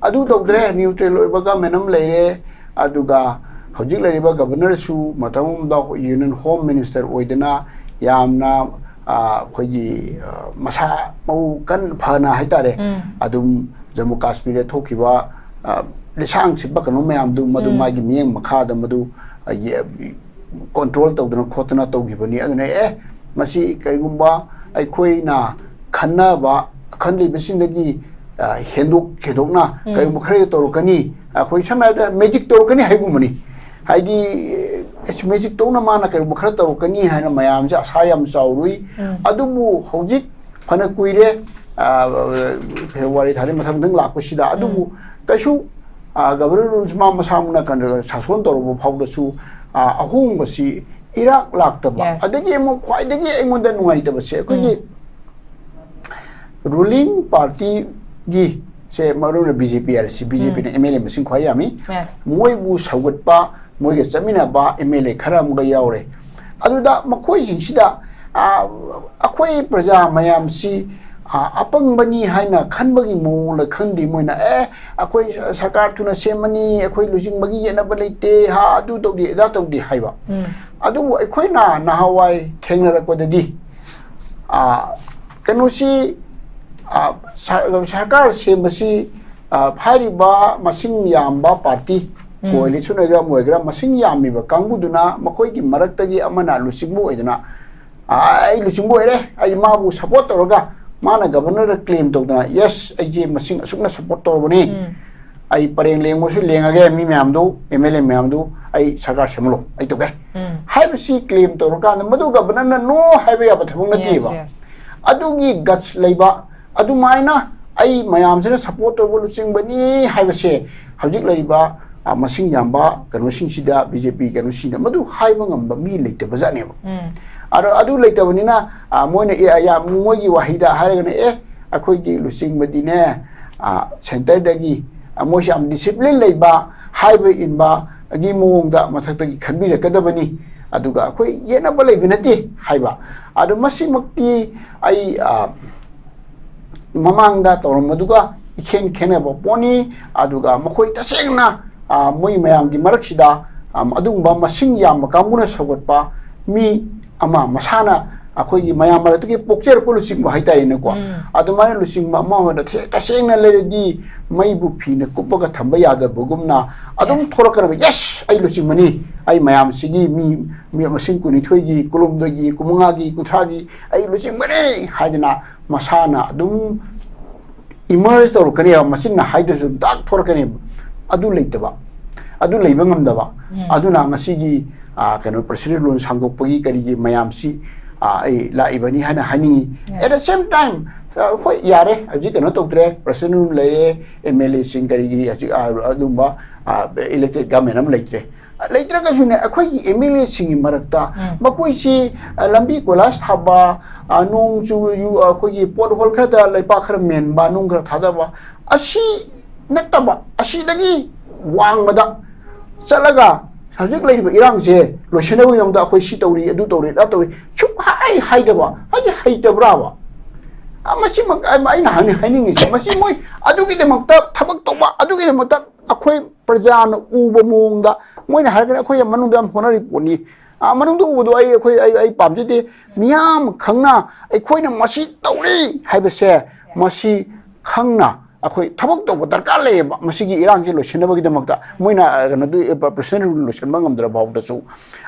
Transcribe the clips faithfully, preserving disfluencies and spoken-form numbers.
ꯑꯗꯨ ꯇꯧꯗ꯭ꯔꯦ, ꯅ꯭ꯌꯨꯇ꯭ꯔꯦꯜ ꯑꯣꯏꯕ ꯒꯃꯦꯟ ꯑꯃ ꯂꯩꯔꯦ꯫ ꯑꯗꯨꯒ ꯍꯧꯖꯤꯛ ꯂꯩꯔꯤꯕ ꯒꯕꯔꯅꯔꯁꯨ ꯃꯇꯝ ꯑꯃꯗ ꯌꯨꯅꯤꯌꯟ ꯍꯣꯝ ꯃꯤꯅꯤꯁꯇꯔ ꯑꯣꯏꯗꯅ ꯌꯥꯝꯅ, ꯑ, ꯑꯩꯈꯣꯏꯒꯤ, ꯑ, ꯃꯁꯥ ꯃꯎ ꯀꯟ ꯐꯅ ꯍꯥꯏꯇꯥꯔꯦ, ꯎꯝ꯫ ꯑꯗꯨꯝ ꯖꯝꯃꯨ ꯀꯥꯁꯃꯤꯔꯗ ꯊꯣꯛꯈꯤꯕ, ꯑ, ꯂꯤꯁꯥꯡ ꯁꯤꯠꯄ ꯀꯩꯅꯣ ꯃꯌꯥꯝꯗꯨ ꯃꯗꯨ ꯎꯝ꯫ ꯃꯥꯒꯤ ꯃꯤꯠꯌꯦꯡ ꯃꯈꯥꯗ ꯃꯗꯨ, ꯑ, ꯌꯦ-, ꯀꯣꯟꯇ꯭ꯔꯣꯜ ꯇꯧꯗꯅ ꯈꯣꯠꯇꯅ ꯇꯧꯈꯤꯕꯅꯤ꯫ ꯑꯗꯨꯅ ꯑꯦ, ꯃꯁꯤ ꯀꯔꯤꯒꯨꯝꯕ ꯑꯩꯈꯣꯏꯅ ꯈꯟꯅꯕ ꯈꯟꯂꯤꯕꯁꯤꯡꯗꯒꯤ, ꯑ, ꯍꯦꯟꯗꯣꯛ ꯍꯦꯟꯗꯣꯛꯅ ꯎꯝ꯫ ꯀꯔꯤꯒꯨꯝꯕ ꯈꯔ ꯇꯧꯔꯛꯀꯅꯤ, ꯑꯩꯈꯣꯏ ꯁꯝꯅ ꯍꯥꯏꯔꯕꯗ ꯃꯦꯖꯤꯛ ꯇꯧꯔꯛꯀꯅꯤ ꯍꯥꯏꯒꯨꯝꯕꯅꯤ꯫ ꯍꯥꯏꯗꯤ, ꯑꯦ, ꯃꯦꯖꯤꯛ ꯇꯧꯅ ꯃꯥꯅ ꯀꯔꯤꯒꯨꯝꯕ ꯈꯔ ꯇꯧꯔꯛꯀꯅꯤ ꯍꯥꯏꯅ ꯃꯌꯥꯝꯁꯦ ꯑꯁꯥ ꯌꯥꯝ ꯆꯥꯎꯔꯨꯏ꯫ ꯎꯝ꯫ ꯑꯗꯨꯕꯨ ꯍꯧꯖꯤꯛ ꯐꯅ ꯀꯨꯏꯔꯦ, ꯑ, ꯐꯦꯕ꯭ꯔꯨꯋꯥꯔꯤ ꯊꯥꯗꯒꯤ ꯃꯊꯪ ꯃꯊꯪ ꯂꯥꯛꯄꯁꯤꯗ, ꯑꯗꯨꯕꯨ ꯎꯝ꯫ ꯀꯩꯁꯨ, ꯑ, ꯒꯕꯔꯅꯔ ꯔꯨꯜꯁ ꯃꯥ ꯃꯁꯥꯃꯛꯅ ꯀꯩꯅꯣ ꯁꯥꯁꯣꯟ ꯇꯧꯔꯕ ꯐꯥꯎꯗꯁꯨ, ꯑ, ꯑꯍꯣꯡꯕꯁꯤ ꯏꯔꯥꯛ ꯂꯥꯛꯇꯕ꯫ Yes. ꯑꯗꯒꯤ ꯑꯃꯨꯛ ꯈ꯭ꯋꯥꯏꯗꯒꯤ ꯑꯩꯉꯣꯟꯗ ꯅꯨꯡꯉꯥꯏꯇꯕꯁꯦ, ꯑꯩꯈꯣꯏꯒꯤ ꯎꯝ꯫ ꯔꯨꯂꯤꯡ ꯄꯥꯔꯇꯤꯒꯤ ꯁꯦ, ꯃꯔꯨ ꯑꯣꯏꯅ ꯕꯤ ꯖꯦ ꯄꯤ ꯍꯥꯏꯔꯁꯤ, ꯕꯤ ꯖꯦ ꯄꯤꯅ ꯎꯝ꯫ ꯑꯦꯝ ꯑꯦꯜ ꯑꯦ ꯃꯁꯤꯡ ꯈ꯭ꯋꯥꯏ ꯌꯥꯝꯃꯤ꯫ Yes. ꯃꯣꯏꯕꯨ ꯁꯧꯒꯠꯄ, ꯃꯣꯏꯒ ꯆꯠꯃꯤꯟꯅꯕ ꯑꯦꯝ ꯑꯦꯜ ꯑꯦ ꯈꯔ ꯑꯃꯒ ꯌꯥꯎꯔꯦ꯫ ꯑꯗꯨꯗ ꯃꯈꯣꯏꯁꯤꯡꯁꯤꯗ, ꯑ, ꯑꯩꯈꯣꯏ ꯄ꯭ꯔꯖꯥ ꯃꯌꯥꯝꯁꯤ, ꯑ, ꯑꯄꯪꯕꯅꯤ ꯍꯥꯏꯅ ꯈꯟꯕꯒꯤ ꯃꯑꯣꯡꯗ ꯈꯪꯗꯦ ꯃꯣꯏꯅ, "ꯑꯦ, ꯑꯩꯈꯣꯏ ꯁꯔꯀꯥꯔ ꯊꯨꯅ ꯁꯦꯝꯃꯅꯤ, ꯑꯩꯈꯣꯏ ꯂꯨꯆꯤꯡꯕꯒꯤ ꯌꯦꯠꯅꯕ ꯂꯩꯇꯦ, ꯍꯥ, ꯑꯗꯨ ꯇꯧꯗꯦ, ꯑꯗꯥ ꯇꯧꯗꯦ" ꯍꯥꯏꯕ꯫ ꯎꯝ꯫ ꯑꯗꯨꯕꯨ ꯑꯩꯈꯣꯏꯅ ꯅꯍꯥꯟꯋꯥꯏ ꯊꯦꯡꯅꯔꯛꯄꯗꯗꯤ, ꯑ, ꯀꯩꯅꯣꯁꯤ, ꯑ, ꯁ-, ꯁꯔꯀꯥꯔ ꯁꯦꯝꯕꯁꯤ, ꯑ, ꯍꯥꯏꯔꯤꯕ ꯃꯁꯤꯡ ꯌꯥꯝꯕ ꯄꯥꯔꯇꯤ, ꯎꯝ꯫ ꯀꯣꯑꯦꯂꯤꯁꯟ ꯑꯣꯏꯒꯦꯔꯥ ꯑꯃ ꯑꯣꯏꯒꯦꯔꯥ, ꯃꯁꯤꯡ ꯌꯥꯝꯃꯤꯕ ꯀꯥꯡꯕꯨꯗꯨꯅ ꯃꯈꯣꯏꯒꯤ ꯃꯔꯛꯇꯒꯤ ꯑꯃꯅ ꯂꯨꯆꯤꯡꯕ ꯑꯣꯏꯗꯅ, "ꯑ, ꯑꯩ ꯂꯨꯆꯤꯡꯕ ꯑꯣꯏꯔꯦ, ꯑꯩ ꯃꯥꯕꯨ ꯁꯞꯄꯣꯔꯠ ꯇꯧꯔꯒ ꯃꯥꯅ ꯒꯕꯔꯅꯔꯗ ꯀ꯭ꯂꯦꯝ ꯇꯧꯗꯅ, 'ꯌꯦꯁ, ꯑꯩꯁꯦ ꯃꯁꯤꯡ ꯑꯁꯨꯛꯅ ꯁꯞꯄꯣꯔꯠ ꯇꯧꯔꯕꯅꯤ꯫ ꯎꯝ꯫ ꯑꯩ ꯄꯔꯦꯡ ꯂꯦꯡꯕꯁꯨ ꯂꯦꯡꯉꯒꯦ, ꯃꯤ ꯃꯌꯥꯝꯗꯨ, ꯑꯦꯝ ꯑꯦꯜ ꯑꯦ ꯃꯌꯥꯝꯗꯨ ꯑꯩ ꯁꯔꯀꯥꯔ ꯁꯦꯝꯍꯜꯂꯣ, ꯑꯩ ꯇꯧꯒꯦ,' ꯎꯝ꯫ ꯍꯥꯏꯕꯁꯤ ꯀ꯭ꯂꯦꯝ ꯇꯧꯔꯀꯥꯟꯗ ꯃꯗꯨ ꯒꯕꯔꯅꯔꯅ ꯅꯣ ꯍꯥꯏꯕ ꯌꯥꯕ ꯊꯕꯛ ꯅꯠꯇꯦꯕ꯫ Yes, yes. ꯑꯗꯨꯒꯤ ꯒꯠꯁ ꯂꯩꯕ, ꯑꯗꯨꯃꯥꯏꯅ ꯑꯩ ꯃꯌꯥꯝꯁꯤꯅ ꯁꯞꯄꯣꯔꯠ ꯇꯧꯕ ꯂꯨꯆꯤꯡꯕꯅꯤ ꯍꯥꯏꯕꯁꯦ ꯍꯧꯖꯤꯛ ꯂꯩꯔꯤꯕ, ꯑ, ꯃꯁꯤꯡ ꯌꯥꯝꯕ ꯀꯩꯅꯣꯁꯤꯡꯁꯤꯗ, ꯕꯤ ꯖꯦ ꯄꯤ ꯀꯩꯅꯣꯁꯤꯡꯗ ꯃꯗꯨ ꯍꯥꯏꯕ ꯉꯝꯕ ꯃꯤ ꯂꯩꯇꯕꯖꯥꯠꯅꯦꯕ꯫ ꯎꯝ꯫ ꯑꯗꯣ ꯑꯗꯨ ꯂꯩꯇꯕꯅꯤꯅ, ꯑ, ꯃꯣꯏꯅ, ꯑꯦ, ꯑ, ꯌꯥꯝ ꯃꯣꯏꯒꯤ ꯋꯥꯍꯩꯗ ꯍꯥꯏꯔꯒꯅ, "ꯑꯦ, ꯑꯩꯈꯣꯏꯒꯤ ꯂꯨꯆꯤꯡꯕꯗꯤꯅꯦ, ꯑ, ꯁꯦꯟꯇꯔꯗꯒꯤ, ꯑ, ꯃꯣꯏꯁꯦ ꯌꯥꯝ ꯗꯤꯁꯤꯄ꯭ꯂꯤꯟ ꯂꯩꯕ, ꯍꯥꯏꯕ ꯏꯟꯕꯒꯤ ꯃꯑꯣꯡꯗ ꯃꯊꯛꯇꯒꯤ ꯈꯟꯕꯤꯔꯛꯀꯗꯕꯅꯤ, ꯑꯗꯨꯒ ꯑꯩꯈꯣꯏ ꯌꯦꯠꯅꯕ ꯂꯩꯕ ꯅꯠꯇꯦ" ꯍꯥꯏꯕ꯫ ꯑꯗꯣ ꯃꯁꯤꯃꯛꯇꯤ ꯑꯩ, ꯑ, ꯃꯃꯥꯡꯗ ꯇꯧꯔꯝꯕꯗꯨꯒ ꯏꯈꯦꯟ ꯈꯦꯟꯅꯕ ꯄꯣꯠꯅꯤ꯫ ꯑꯗꯨꯒ ꯃꯈꯣꯏ ꯇꯁꯦꯡꯅ, ꯑ, ꯃꯣꯏ ꯃꯌꯥꯝꯒꯤ ꯃꯔꯛꯁꯤꯗ, ꯑꯝ, ꯑꯗꯨꯒꯨꯝꯕ ꯃꯁꯤꯡ ꯌꯥꯝꯕ ꯀꯥꯡꯕꯨꯅ ꯁꯧꯒꯠꯄ ꯃꯤ ꯑꯃ ꯃꯁꯥꯅ ꯑꯩꯈꯣꯏꯒꯤ ꯃꯌꯥꯝ ꯃꯔꯛꯇꯒꯤ ꯄꯣꯛꯆꯔꯛꯄ ꯂꯨꯆꯤꯡꯕ ꯍꯥꯏꯇꯥꯔꯦꯅꯦꯀꯣ꯫ ꯎꯝ꯫ ꯑꯗꯨꯃꯥꯏꯅ ꯂꯨꯆꯤꯡꯕ ꯑꯃ ꯑꯣꯏꯅ ꯇꯁꯦ-, ꯇꯁꯦꯡꯅ ꯂꯩꯔꯗꯤ ꯃꯩꯕꯨ ꯐꯤꯅ ꯀꯨꯞꯄꯒ ꯊꯝꯕ ꯌꯥꯗꯕꯒꯨꯝꯅ ꯑꯗꯨꯝ Yes. ꯊꯣꯛꯂꯛꯀꯅꯦꯕ, "Yes, ꯑꯩ ꯂꯨꯆꯤꯡꯕꯅꯤ, ꯑꯩ ꯃꯌꯥꯝꯁꯤꯒꯤ ꯃꯤ, ꯃꯤ ꯃꯁꯤꯡ ꯀꯨꯟꯅꯤꯊꯣꯏꯒꯤ, ꯀꯨꯟꯍꯨꯝꯗꯣꯏꯒꯤ, ꯀꯨꯟꯃꯉꯥꯒꯤ, ꯀꯨꯟꯊ꯭ꯔꯥꯒꯤ ꯑꯩ ꯂꯨꯆꯤꯡꯕꯅꯤ" ꯍꯥꯏꯗꯅ ꯃꯁꯥꯅ ꯑꯗꯨꯝ emerge ꯇꯧꯔꯛꯀꯅꯦꯕ, ꯃꯆꯤꯟꯅ ꯍꯥꯏꯗ꯭ꯔꯁꯨ ꯗꯥꯛ ꯊꯣꯔꯛꯀꯅꯦꯕ꯫ ꯑꯗꯨ ꯂꯩꯇꯕ, ꯑꯗꯨ ꯂꯩꯕ ꯉꯝꯗꯕ, ꯎꯝ꯫ ꯑꯗꯨꯅ ꯉꯁꯤꯒꯤ, ꯑ, ꯀꯩꯅꯣ, president rule ꯁꯥꯡꯗꯣꯛꯄꯒꯤ ꯀꯔꯤꯒꯤ ꯃꯌꯥꯝꯁꯤ, ꯑ, ꯑꯩ ꯂꯥꯛꯏꯕꯅꯤ ꯍꯥꯏꯅ ꯍꯥꯏꯅꯤꯡꯉꯤ꯫ Yes. At the same time, ꯑ, ꯍꯣꯏ, ꯌꯥꯔꯦ, ꯍꯧꯖꯤꯛ ꯀꯩꯅꯣ ꯇꯧꯗ꯭ꯔꯦ, president rule ꯂꯩꯔꯦ, M L A ꯁꯤꯡ ꯀꯔꯤꯒꯤ ꯍꯧꯖꯤꯛ, ꯑ, ꯑꯗꯨꯝꯕ, ꯑ, elected government ꯑꯃ ꯂꯩꯇ꯭ꯔꯦ꯫ ꯂꯩꯇ꯭ꯔꯒꯁꯨꯅꯦ, ꯑꯩꯈꯣꯏꯒꯤ M L A ꯁꯤꯡꯒꯤ ꯃꯔꯛꯇ ꯎꯝ꯫ ꯃꯈꯣꯏꯁꯤ, ꯑ, ꯂꯝꯕꯤ ꯀꯣꯏꯂꯥꯁ ꯊꯥꯕ, ꯑ, ꯅꯣꯡ ꯆꯨ-, ꯌꯨ-, ꯑꯩꯈꯣꯏꯒꯤ pothole ꯈꯔꯗ ꯂꯩꯕꯥꯛ ꯈꯔ ꯃꯦꯟꯕ, ꯅꯨꯡ ꯈꯔ ꯊꯥꯗꯕ, ꯑꯁꯤ ꯅꯠꯇꯕ, ꯑꯁꯤꯗꯒꯤ ꯋꯥꯡꯃꯗ ꯆꯠꯂꯒ ꯍꯧꯖꯤꯛ ꯂꯩꯔꯤꯕ ꯏꯔꯥꯡꯁꯦ ꯂꯣꯏꯁꯤꯟꯅꯕꯒꯤꯗꯃꯛꯇ ꯑꯩꯈꯣꯏ ꯁꯤ ꯇꯧꯔꯤ, ꯑꯗꯨ ꯇꯧꯔꯤ, ꯑꯗꯥ ꯇꯧꯔꯤ, ꯁꯨꯡꯍꯥꯏ ꯍꯥꯏꯗꯕ꯫ ꯍꯥꯏꯗꯤ ꯍꯩꯇꯕ꯭ꯔꯥꯕ? ꯑ, ꯃꯁꯤꯃꯛ ꯑꯩꯅ ꯍꯥꯏꯅꯤꯡꯉꯤꯁꯦ, ꯃꯁꯤ ꯃꯣꯏ ꯑꯗꯨꯒꯤꯗꯃꯛꯇ ꯊꯕꯛ ꯇꯧꯕ, ꯑꯗꯨꯒꯤꯗꯃꯛꯇ ꯑꯩꯈꯣꯏ ꯄ꯭ꯔꯖꯥꯅ ꯎꯕ ꯃꯑꯣꯡꯗ ꯃꯣꯏꯅ ꯍꯥꯏꯔꯒꯅꯤ, ꯑꯩꯈꯣꯏ ꯃꯅꯨꯡꯗ ꯌꯥꯝ ꯍꯣꯠꯅꯔꯤ ꯄꯣꯠꯅꯤ꯫ ꯑ, ꯃꯅꯨꯡꯗ ꯎꯕꯗꯣ ꯑꯩ, ꯑꯩꯈꯣꯏ, ꯑꯩ, ꯑꯩ ꯄꯥꯝꯖꯗꯦ꯫ ꯃꯤꯌꯥꯝ ꯈꯪꯅ ꯑꯩꯈꯣꯏꯅ ꯃꯁꯤ ꯇꯧꯔꯤ ꯍꯥꯏꯕꯁꯦ, ꯃꯁꯤ ꯈꯪꯅ ꯑꯩꯈꯣꯏ ꯊꯕꯛ ꯇꯧꯕ ꯗꯔꯀꯥꯔ ꯂꯩꯌꯦꯕ, ꯃꯁꯤꯒꯤ ꯏꯔꯥꯡꯁꯤ ꯂꯣꯏꯁꯤꯟꯅꯕꯒꯤꯗꯃꯛꯇ꯫ ꯃꯣꯏꯅ, ꯑ, ꯀꯩꯅꯣꯗꯨ, ꯑ, president rule ꯂꯣꯏꯁꯤꯟꯕ ꯉꯝꯗ꯭ꯔ ꯐꯥꯎꯕꯗꯁꯨ꯫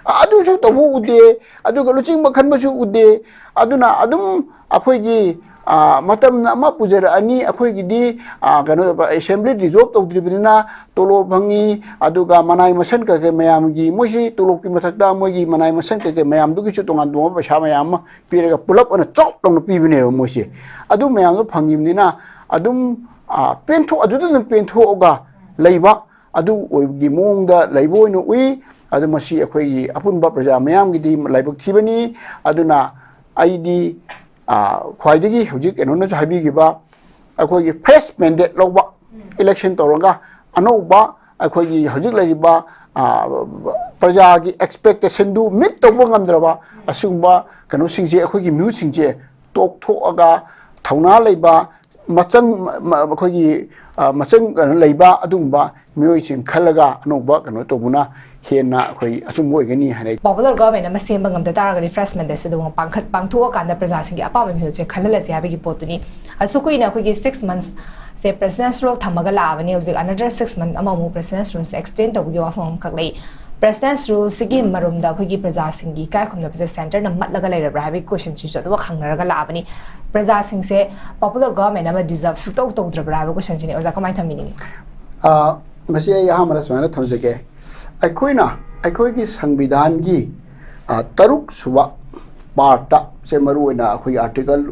ꯑ, ꯑꯗꯨꯁꯨ ꯇꯧꯕ ꯎꯗꯦ, ꯑꯗꯨꯒ ꯂꯨꯆꯤꯡꯕ ꯈꯟꯕꯁꯨ ꯎꯗꯦ꯫ ꯑꯗꯨꯅ ꯑꯗꯨꯝ ꯑꯩꯈꯣꯏꯒꯤ, ꯑ, ꯃꯇꯝꯅ ꯑꯃ ꯄꯨꯖꯔꯛꯑꯅꯤ, ꯑꯩꯈꯣꯏꯒꯤꯗꯤ, ꯑ, ꯀꯩꯅꯣ, assembly dissolve ꯇꯧꯗ꯭ꯔꯤꯕꯅꯤꯅ ꯇꯣꯂꯣꯞ ꯐꯪꯉꯤ, ꯑꯗꯨꯒ ꯃꯅꯥꯏ ꯃꯁꯟ ꯀꯩꯀꯩ ꯃꯌꯥꯝꯒꯤ, ꯃꯣꯏꯁꯤ ꯇꯣꯂꯣꯞꯀꯤ ꯃꯊꯛꯇ ꯃꯣꯏꯒꯤ ꯃꯅꯥꯏ ꯃꯁꯟ ꯀꯩꯀꯩ ꯃꯌꯥꯝꯗꯨꯒꯤꯁꯨ ꯇꯣꯉꯥꯟ ꯇꯣꯉꯥꯟꯕ ꯄꯩꯁꯥ ꯃꯌꯥꯝ ꯑꯃ ꯄꯤꯔꯒ ꯄꯨꯂꯞ ꯑꯣꯏꯅ ꯆꯣꯞ ꯂꯥꯎꯅ ꯄꯤꯕꯅꯦꯕ ꯃꯣꯏꯁꯦ꯫ ꯑꯗꯨ ꯃꯌꯥꯝꯗꯣ ꯐꯪꯉꯤꯕꯅꯤꯅ ꯑꯗꯨꯝ, ꯑ, ꯄꯦꯟꯊꯣꯛ-, ꯑꯗꯨꯗ ꯑꯗꯨꯝ ꯄꯦꯟꯊꯣꯛꯑꯒ ꯂꯩꯕ, ꯑꯗꯨ ꯑꯣꯏꯕꯒꯤ ꯃꯑꯣꯡꯗ ꯂꯩꯕ ꯑꯣꯏꯅ ꯎꯏ꯫ ꯑꯗꯨ ꯃꯁꯤ ꯑꯩꯈꯣꯏꯒꯤ ꯑꯄꯨꯟꯕ ꯄ꯭ꯔꯖꯥ ꯃꯤꯌꯥꯝꯒꯤꯗꯤ ꯂꯥꯏꯕꯛ ꯊꯤꯕꯅꯤ꯫ ꯑꯗꯨꯅ ꯑꯩꯗꯤ, ꯑ, ꯈ꯭ꯋꯥꯏꯗꯒꯤ ꯍꯧꯖꯤꯛ ꯀꯩꯅꯣꯅꯁꯨ ꯍꯥꯏꯕꯤꯈꯤꯕ, ꯑꯩꯈꯣꯏꯒꯤ fresh mandate ꯂꯧꯕ, election ꯇꯧꯔꯒ ꯑꯅꯧꯕ ꯑꯩꯈꯣꯏꯒꯤ ꯍꯧꯖꯤꯛ ꯂꯩꯔꯤꯕ, ꯑ, ꯄ꯭ꯔꯖꯥꯒꯤ expectationꯗꯨ meet ꯇꯧꯕ ꯉꯝꯗ꯭ꯔꯕ ꯑꯁꯤꯒꯨꯝꯕ ꯀꯩꯅꯣꯁꯤꯡꯁꯦ, ꯑꯩꯈꯣꯏꯒꯤ ꯃꯤꯍꯨꯠꯁꯤꯡꯁꯦ ꯇꯣꯛꯊꯣꯛꯑꯒ ꯊꯧꯅꯥ ꯂꯩꯕ, ꯃꯆꯪ ꯃ- ꯃ- ꯑꯩꯈꯣꯏꯒꯤ ꯑ, ꯃꯆꯪ ꯀꯩꯅꯣ ꯂꯩꯕ ꯑꯗꯨꯒꯨꯝꯕ ꯃꯤꯑꯣꯏꯁꯤꯡ ꯈꯜꯂꯒ ꯑꯅꯧꯕ ꯀꯩꯅꯣ ꯇꯧꯕꯅ ꯍꯦꯟꯅ ꯑꯩꯈꯣꯏ ꯑꯆꯨꯝꯕ ꯑꯣꯏꯒꯅꯤ ꯍꯥꯏꯅ ꯑꯩ popular government ꯑꯃ ꯁꯦꯝꯕ ꯉꯝꯗ ꯇꯥꯔꯒꯗꯤ First Mandate ꯁꯦ ꯑꯗꯨꯝ ꯄꯥꯡꯈꯠ ꯄꯥꯡꯊꯣꯛꯑꯀꯥꯟꯗ ꯄ꯭ꯔꯖꯥꯁꯤꯡꯒꯤ ꯑꯄꯥꯝꯕ ꯃꯤꯍꯨꯠꯁꯦ ꯈꯜꯍꯜꯂꯁꯤ ꯍꯥꯏꯕꯒꯤ ꯄꯣꯠꯇꯨꯅꯤ꯫ ꯑꯁꯨꯛ ꯀꯨꯏꯅ ꯑꯩꯈꯣꯏꯒꯤ six months ꯁꯦ President's Rule ꯊꯝꯃꯒ ꯂꯥꯛꯑꯕꯅꯤ꯫ ꯍꯧꯖꯤꯛ another six month ꯑꯃꯃꯨꯛ President's Rule ꯁꯦ extend ꯇꯧꯕꯒꯤ ꯋꯥꯐꯝ ꯑꯃꯈꯛ ꯂꯩ꯫ President's Rule ꯁꯤꯒꯤ ꯃꯔꯨꯝꯗ ꯑꯩꯈꯣꯏꯒꯤ ꯄ꯭ꯔꯖꯥꯁꯤꯡꯒꯤ ꯏꯀꯥꯏ ꯈꯨꯝꯅꯕꯁꯦ centre ꯅ ꯃꯠꯂꯒ ꯂꯩꯔꯕ꯭ꯔꯥ ꯍꯥꯏꯕꯒꯤ question ꯁꯤꯁꯨ ꯑꯗꯨꯝ ꯍꯪꯅꯔꯒ ꯂꯥꯛꯑꯕꯅꯤ꯫ ꯄ꯭ꯔꯖꯥꯁꯤꯡꯁꯦ popular government ꯑꯃ deserve ꯁꯨꯛꯇꯧ ꯇꯧꯗ꯭ꯔꯕ꯭ꯔꯥ ꯍꯥꯏꯕ question ꯁꯤꯅꯤ꯫ ꯑꯣꯖꯥ, ꯀꯃꯥꯏꯅ ꯊꯝꯕꯤꯅꯤꯡꯉꯤ? ꯑ, ꯃꯁꯤ ꯑꯩ ꯑꯍꯥꯟꯕꯗ ꯁꯨꯃꯥꯏꯅ ꯊꯝꯖꯒꯦ꯫ ꯑꯩꯈꯣꯏꯅ ꯑꯩꯈꯣꯏꯒꯤ ꯁꯪꯕꯤꯙꯥꯟꯒꯤ, ꯑ, ꯇꯔꯨꯛ ꯁꯨꯕ part ꯁꯦ, ꯃꯔꯨꯑꯣꯏꯅ ꯑꯩꯈꯣꯏꯒꯤ article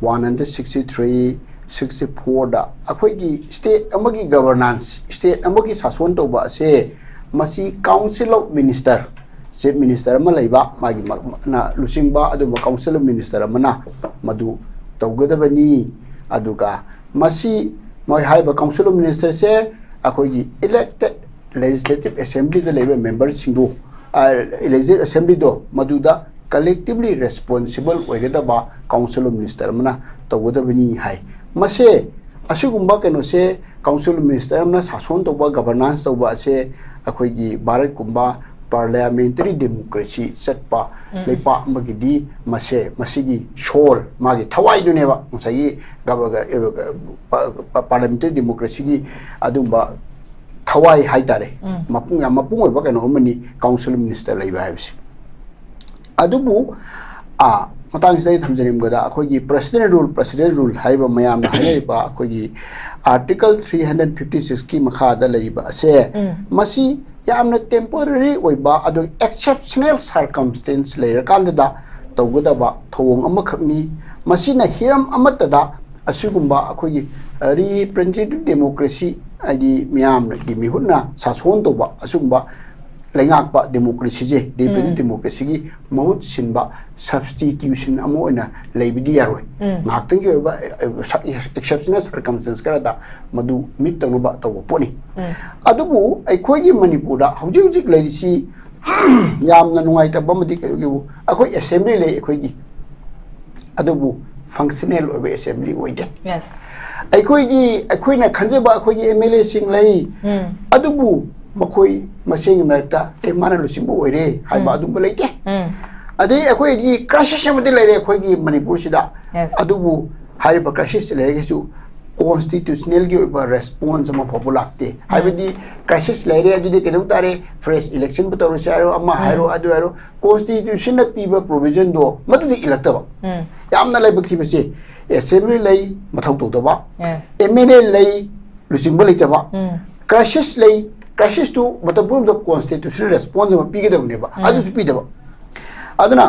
one hundred sixty three, sixty four ꯗ ꯑꯩꯈꯣꯏꯒꯤ state ꯑꯃꯒꯤ governance, state ꯑꯃꯒꯤ ꯁꯥꯁꯣꯟ ꯇꯧꯕ ꯑꯁꯦ ꯃꯁꯤ Council of Minister, Chief Minister ꯑꯃ ꯂꯩꯕ, ꯃꯥꯒꯤ ꯃ- ꯅ ꯂꯨꯆꯤꯡꯕ ꯑꯗꯨꯒꯨꯝꯕ Council of Minister ꯑꯃꯅ ꯃꯗꯨ ꯇꯧꯒꯗꯕꯅꯤ꯫ ꯑꯗꯨꯒ ꯃꯁꯤ ꯃꯣꯏ ꯍꯥꯏꯔꯤꯕ Council of Minister ꯁꯦ ꯑꯩꯈꯣꯏꯒꯤ elected Legislative Assembly ꯗ ꯂꯩꯕ member ꯁꯤꯡꯗꯨ, ꯑ, Legislative Assembly ꯗꯣ ꯃꯗꯨꯗ collectively responsible ꯑꯣꯏꯒꯗꯕ Council of Minister ꯑꯃꯅ ꯇꯧꯒꯗꯕꯅꯤ ꯍꯥꯏ꯫ ꯃꯁꯦ, ꯑꯁꯤꯒꯨꯝꯕ ꯀꯩꯅꯣꯁꯦ, Council of Minister ꯑꯃꯅ ꯁꯥꯁꯣꯟ ꯇꯧꯕ, governance ꯇꯧꯕ ꯑꯁꯦ ꯑꯩꯈꯣꯏꯒꯤ ꯚꯥꯔꯠꯀꯨꯝꯕ parliamentary democracy ꯆꯠꯄ ꯎꯝ꯫ ꯂꯩꯄꯥꯛ ꯑꯃꯒꯤꯗꯤ ꯃꯁꯦ, ꯃꯁꯤꯒꯤ soul, ꯃꯥꯒꯤ ꯊꯋꯥꯏꯗꯨꯅꯦꯕ, ꯉꯁꯥꯏꯒꯤ ꯒꯕ- ꯄ- ꯄ- parliamentary democracy ꯒꯤ ꯑꯗꯨꯝꯕ ꯊꯋꯥꯏ ꯍꯥꯏꯇꯥꯔꯦ, ꯎꯝ꯫ ꯃꯄꯨꯡ, ꯌꯥꯝ ꯃꯄꯨꯡ ꯑꯣꯏꯕ ꯀꯩꯅꯣ ꯑꯃꯅꯤ Council of Minister ꯂꯩꯕ ꯍꯥꯏꯕꯁꯦ꯫ ꯑꯗꯨꯕꯨ, ꯑ, ꯃꯇꯥꯡꯁꯤꯗ ꯑꯩ ꯊꯝꯖꯅꯤꯡꯕꯗ, ꯑꯩꯈꯣꯏꯒꯤ President Rule, President Rule ꯍꯥꯏꯔꯤꯕ ꯃꯌꯥꯝꯅ ꯍꯥꯏꯅꯔꯤꯕ ꯑꯩꯈꯣꯏꯒꯤ Article three hundred fifty six ꯀꯤ ꯃꯈꯥꯗ ꯂꯩꯔꯤꯕ ꯑꯁꯦ, ꯎꯝ꯫ ꯃꯁꯤ ꯌꯥꯝꯅ temporary ꯑꯣꯏꯕ, ꯑꯗꯨꯒ exceptional circumstance ꯂꯩꯔꯀꯥꯟꯗꯗ ꯇꯧꯒꯗꯕ ꯊꯧꯑꯣꯡ ꯑꯃꯈꯛꯅꯤ꯫ ꯃꯁꯤꯅ ꯍꯤꯔꯝ ꯑꯃꯠꯇꯗ ꯑꯁꯤꯒꯨꯝꯕ ꯑꯩꯈꯣꯏꯒꯤ representative democracy, ꯍꯥꯏꯗꯤ ꯃꯤꯌꯥꯝꯒꯤ ꯃꯤꯍꯨꯠꯅ ꯁꯥꯁꯣꯟ ꯇꯧꯕ ꯑꯁꯤꯒꯨꯝꯕ ꯂꯩꯉꯥꯛꯄ democracy ꯁꯦ, representative ꯎꯝ꯫ democracy ꯒꯤ ꯃꯍꯨꯠ ꯁꯤꯟꯕ substitution ꯑꯃ ꯑꯣꯏꯅ ꯂꯩꯕꯗꯤ ꯌꯥꯔꯣꯏ꯫ ꯎꯝ꯫ ꯉꯥꯏꯍꯥꯛꯇꯪꯒꯤ ꯑꯣꯏꯕ, ꯑ, ꯑ, exceptional circumstance ꯈꯔꯗ ꯃꯗꯨ meet ꯇꯧꯅꯕ ꯇꯧꯕ ꯄꯣꯠꯅꯤ꯫ ꯎꯝ꯫ ꯑꯗꯨꯕꯨ ꯑꯩꯈꯣꯏꯒꯤ ꯃꯅꯤꯄꯨꯔꯗ ꯍꯧꯖꯤꯛ ꯍꯧꯖꯤꯛ ꯂꯩꯔꯤꯁꯤ ꯌꯥꯝꯅ ꯅꯨꯡꯉꯥꯏꯇꯕ ꯑꯃꯗꯤ ꯀꯩꯒꯤꯕꯨ ꯑꯩꯈꯣꯏ assembly ꯂꯩ ꯑꯩꯈꯣꯏꯒꯤ, ꯑꯗꯨꯕꯨ ꯐꯪꯁꯅꯦꯜ ꯑꯣꯏꯕ ꯑꯦꯁꯦꯝꯕ꯭ꯂꯤ ꯑꯣꯏꯗꯦ꯫ ꯌꯦꯁ꯫ ꯑꯩꯈꯣꯏꯒꯤ ꯑꯩꯈꯣꯏꯅ ꯈꯟꯖꯕ ꯑꯩꯈꯣꯏꯒꯤ ꯑꯦꯝ ꯑꯦꯜ ꯑꯦꯁꯤꯡ ꯂꯩ, ꯎꯝ꯫ ꯑꯗꯨꯕꯨ ꯃꯈꯣꯏ ꯃꯁꯦꯟꯒꯤ ꯃꯔꯛꯇ ꯑꯦ ꯃꯥꯅ ꯂꯨꯆꯤꯡꯕ ꯑꯣꯏꯔꯦ ꯍꯥꯏꯕ ꯎꯝ꯫ ꯑꯗꯨꯝꯕ ꯂꯩꯇꯦ꯫ ꯎꯝ꯫ ꯑꯗꯩ ꯑꯩꯈꯣꯏꯒꯤ ꯀ꯭ꯔꯥꯏꯁꯤꯁ ꯑꯃꯗꯤ ꯂꯩꯔꯦ ꯑꯩꯈꯣꯏꯒꯤ ꯃꯅꯤꯄꯨꯔꯁꯤꯗ꯫ ꯌꯦꯁ꯫ ꯑꯗꯨꯕꯨ ꯍꯥꯏꯔꯤꯕ ꯀ꯭ꯔꯥꯏꯁꯤꯁ ꯂꯩꯔꯒꯁꯨ ꯀꯣꯟꯁꯇꯤꯇ꯭ꯌꯨꯁꯅꯦꯜꯒꯤ ꯑꯣꯏꯕ ꯔꯦꯁꯄꯣꯟꯁ ꯑꯃ ꯐꯥꯎꯕ ꯂꯥꯛꯇꯦ꯫ ꯍꯥꯏꯕꯗꯤ ꯀ꯭ꯔꯥꯏꯁꯤꯁ ꯂꯩꯔꯦ, ꯑꯗꯨꯗꯤ ꯀꯩꯗꯧ ꯇꯥꯔꯦ, ꯐ꯭ꯔꯦꯁ ꯏꯂꯦꯛꯁꯟꯕꯨ ꯇꯧꯔꯁꯦ ꯍꯥꯏꯔꯣ, ꯑꯃ ꯎꯝ꯫ ꯍꯥꯏꯔꯣ, ꯑꯗꯨ ꯍꯥꯏꯔꯣ, ꯀꯣꯟꯁꯇꯤꯇ꯭ꯌꯨꯁꯟꯅ ꯄꯤꯕ ꯄ꯭ꯔꯣꯚꯤꯖꯟꯗꯣ ꯃꯗꯨꯗꯤ ꯏꯜꯂꯛꯇꯕ꯫ ꯎꯝ꯫ ꯌꯥꯝꯅ ꯂꯥꯏꯕꯛ ꯊꯤꯕꯁꯦ, ꯑꯦꯁꯦꯝꯕ꯭ꯂꯤ ꯂꯩ, ꯃꯊꯧ ꯇꯧꯗꯕ, ꯌꯦꯁ꯫ ꯑꯦꯝ ꯑꯦꯜ ꯑꯦ ꯂꯩ, ꯂꯨꯆꯤꯡꯕ ꯂꯩꯇꯕ, ꯎꯝ꯫ ꯀ꯭ꯔꯥꯏꯁꯤꯁ ꯂꯩ, ꯀ꯭ꯔꯥꯏꯁꯤꯁꯇꯨ ꯃꯇꯝ ꯄꯨꯝꯅꯃꯛꯇ ꯀꯣꯟꯁꯇꯤꯇ꯭ꯌꯨꯁꯅꯦꯜ ꯔꯦꯁꯄꯣꯟꯁ ꯑꯃ ꯄꯤꯒꯗꯕꯅꯦꯕ, ꯎꯝ꯫ ꯑꯗꯨꯁꯨ ꯄꯤꯗꯕ꯫ ꯑꯗꯨꯅ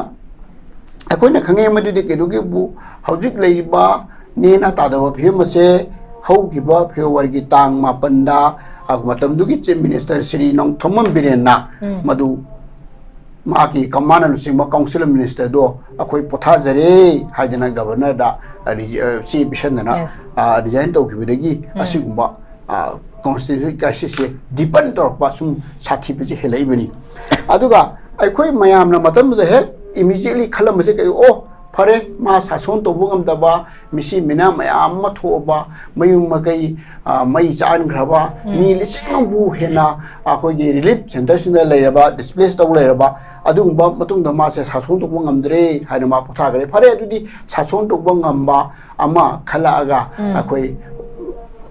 ꯑꯩꯈꯣꯏꯅ ꯈꯪꯉꯦ ꯃꯗꯨꯗꯤ ꯀꯩꯗꯧꯒꯦꯕꯨ, ꯍꯧꯖꯤꯛ ꯂꯩꯔꯤꯕ ꯅꯦꯅꯥ ꯇꯥꯗꯕ ꯐꯤꯕꯝ ꯑꯁꯦ ꯍꯧꯈꯤꯕ ꯐꯦꯕ꯭ꯔꯨꯋꯥꯔꯤꯒꯤ ꯇꯥꯡ ꯃꯥꯄꯟꯗ, ꯑ, ꯃꯇꯝꯗꯨꯒꯤ ꯆꯤꯐ ꯃꯤꯅꯤꯁꯇꯔ ꯁ꯭ꯔꯤ ꯅꯣꯡꯊꯣꯝꯕꯝ ꯕꯤꯔꯦꯟꯅ ꯎꯝ꯫ ꯃꯗꯨ ꯃꯥꯒꯤ ꯀꯃꯥꯟꯅ ꯂꯨꯆꯤꯡꯕ ꯀꯥꯎꯟꯁꯤꯜ ꯑꯣꯐ ꯃꯤꯅꯤꯁꯇꯔꯗꯣ ꯑꯩꯈꯣꯏ ꯄꯣꯊꯥꯖꯔꯦ ꯍꯥꯏꯗꯅ ꯒꯕꯔꯅꯔꯗ, ꯑ, ꯔꯤꯖ-, ꯑ, ꯆꯦ ꯄꯤꯁꯟꯗꯅ, ꯌꯦꯁ꯫ ꯑ, ꯔꯤꯖꯥꯏꯟ ꯇꯧꯈꯤꯕꯗꯒꯤ ꯎꯝ꯫ ꯑꯁꯤꯒꯨꯝꯕ, ꯑ, ꯀꯣꯟꯁꯇꯤꯇ꯭ꯌꯨꯁꯟ ꯀ꯭ꯔꯥꯏꯁꯤꯁꯁꯦ ꯗꯤꯄꯟ ꯇꯧꯔꯛꯄ, ꯁꯨꯝ ꯁꯥꯊꯤꯕꯁꯦ ꯍꯦꯜꯂꯛꯏꯕꯅꯤ꯫ ꯑꯗꯨꯒ ꯑꯩꯈꯣꯏ ꯃꯌꯥꯝꯅ ꯃꯇꯝꯗꯨꯗ ꯍꯦꯛ ꯏꯃꯤꯖꯤꯌꯦꯠꯂꯤ ꯈꯜꯂꯝꯕꯁꯦ ꯀꯔꯤ, ꯑꯣ, ꯐꯔꯦ, ꯃꯥ ꯁꯥꯁꯣꯟ ꯇꯧꯕ ꯉꯝꯗꯕ, ꯃꯤꯁꯤ ꯃꯤꯅꯥ ꯃꯌꯥꯝ ꯑꯃ ꯊꯣꯛꯑꯕ, ꯃꯌꯨꯝ ꯃꯀꯩ, ꯑ, ꯃꯩ ꯆꯥꯛꯍꯟꯈ꯭ꯔꯕ, ꯎꯝ꯫ ꯃꯤ ꯂꯤꯁꯤꯡ ꯑꯃꯕꯨ ꯍꯦꯟꯅ ꯑꯩꯈꯣꯏꯒꯤ ꯔꯤꯂꯤꯐ ꯁꯦꯟꯇꯔꯁꯤꯡꯗ ꯂꯩꯔꯕ, ꯗꯤꯁꯄ꯭ꯂꯦꯁ ꯇꯧ ꯂꯩꯔꯕ, ꯑꯗꯨꯒꯨꯝꯕ ꯃꯇꯨꯡꯗ ꯃꯥꯁꯦ ꯁꯥꯁꯣꯟ ꯇꯧꯕ ꯉꯝꯗ꯭ꯔꯦ ꯍꯥꯏꯅ ꯃꯥ ꯄꯣꯊꯥꯈ꯭ꯔꯦ꯫ ꯐꯔꯦ, ꯑꯗꯨꯗꯤ ꯁꯥꯁꯣꯟ ꯇꯧꯕ ꯉꯝꯕ ꯑꯃ ꯈꯜꯂꯛꯑꯒ ꯎꯝ꯫ ꯑꯩꯈꯣꯏ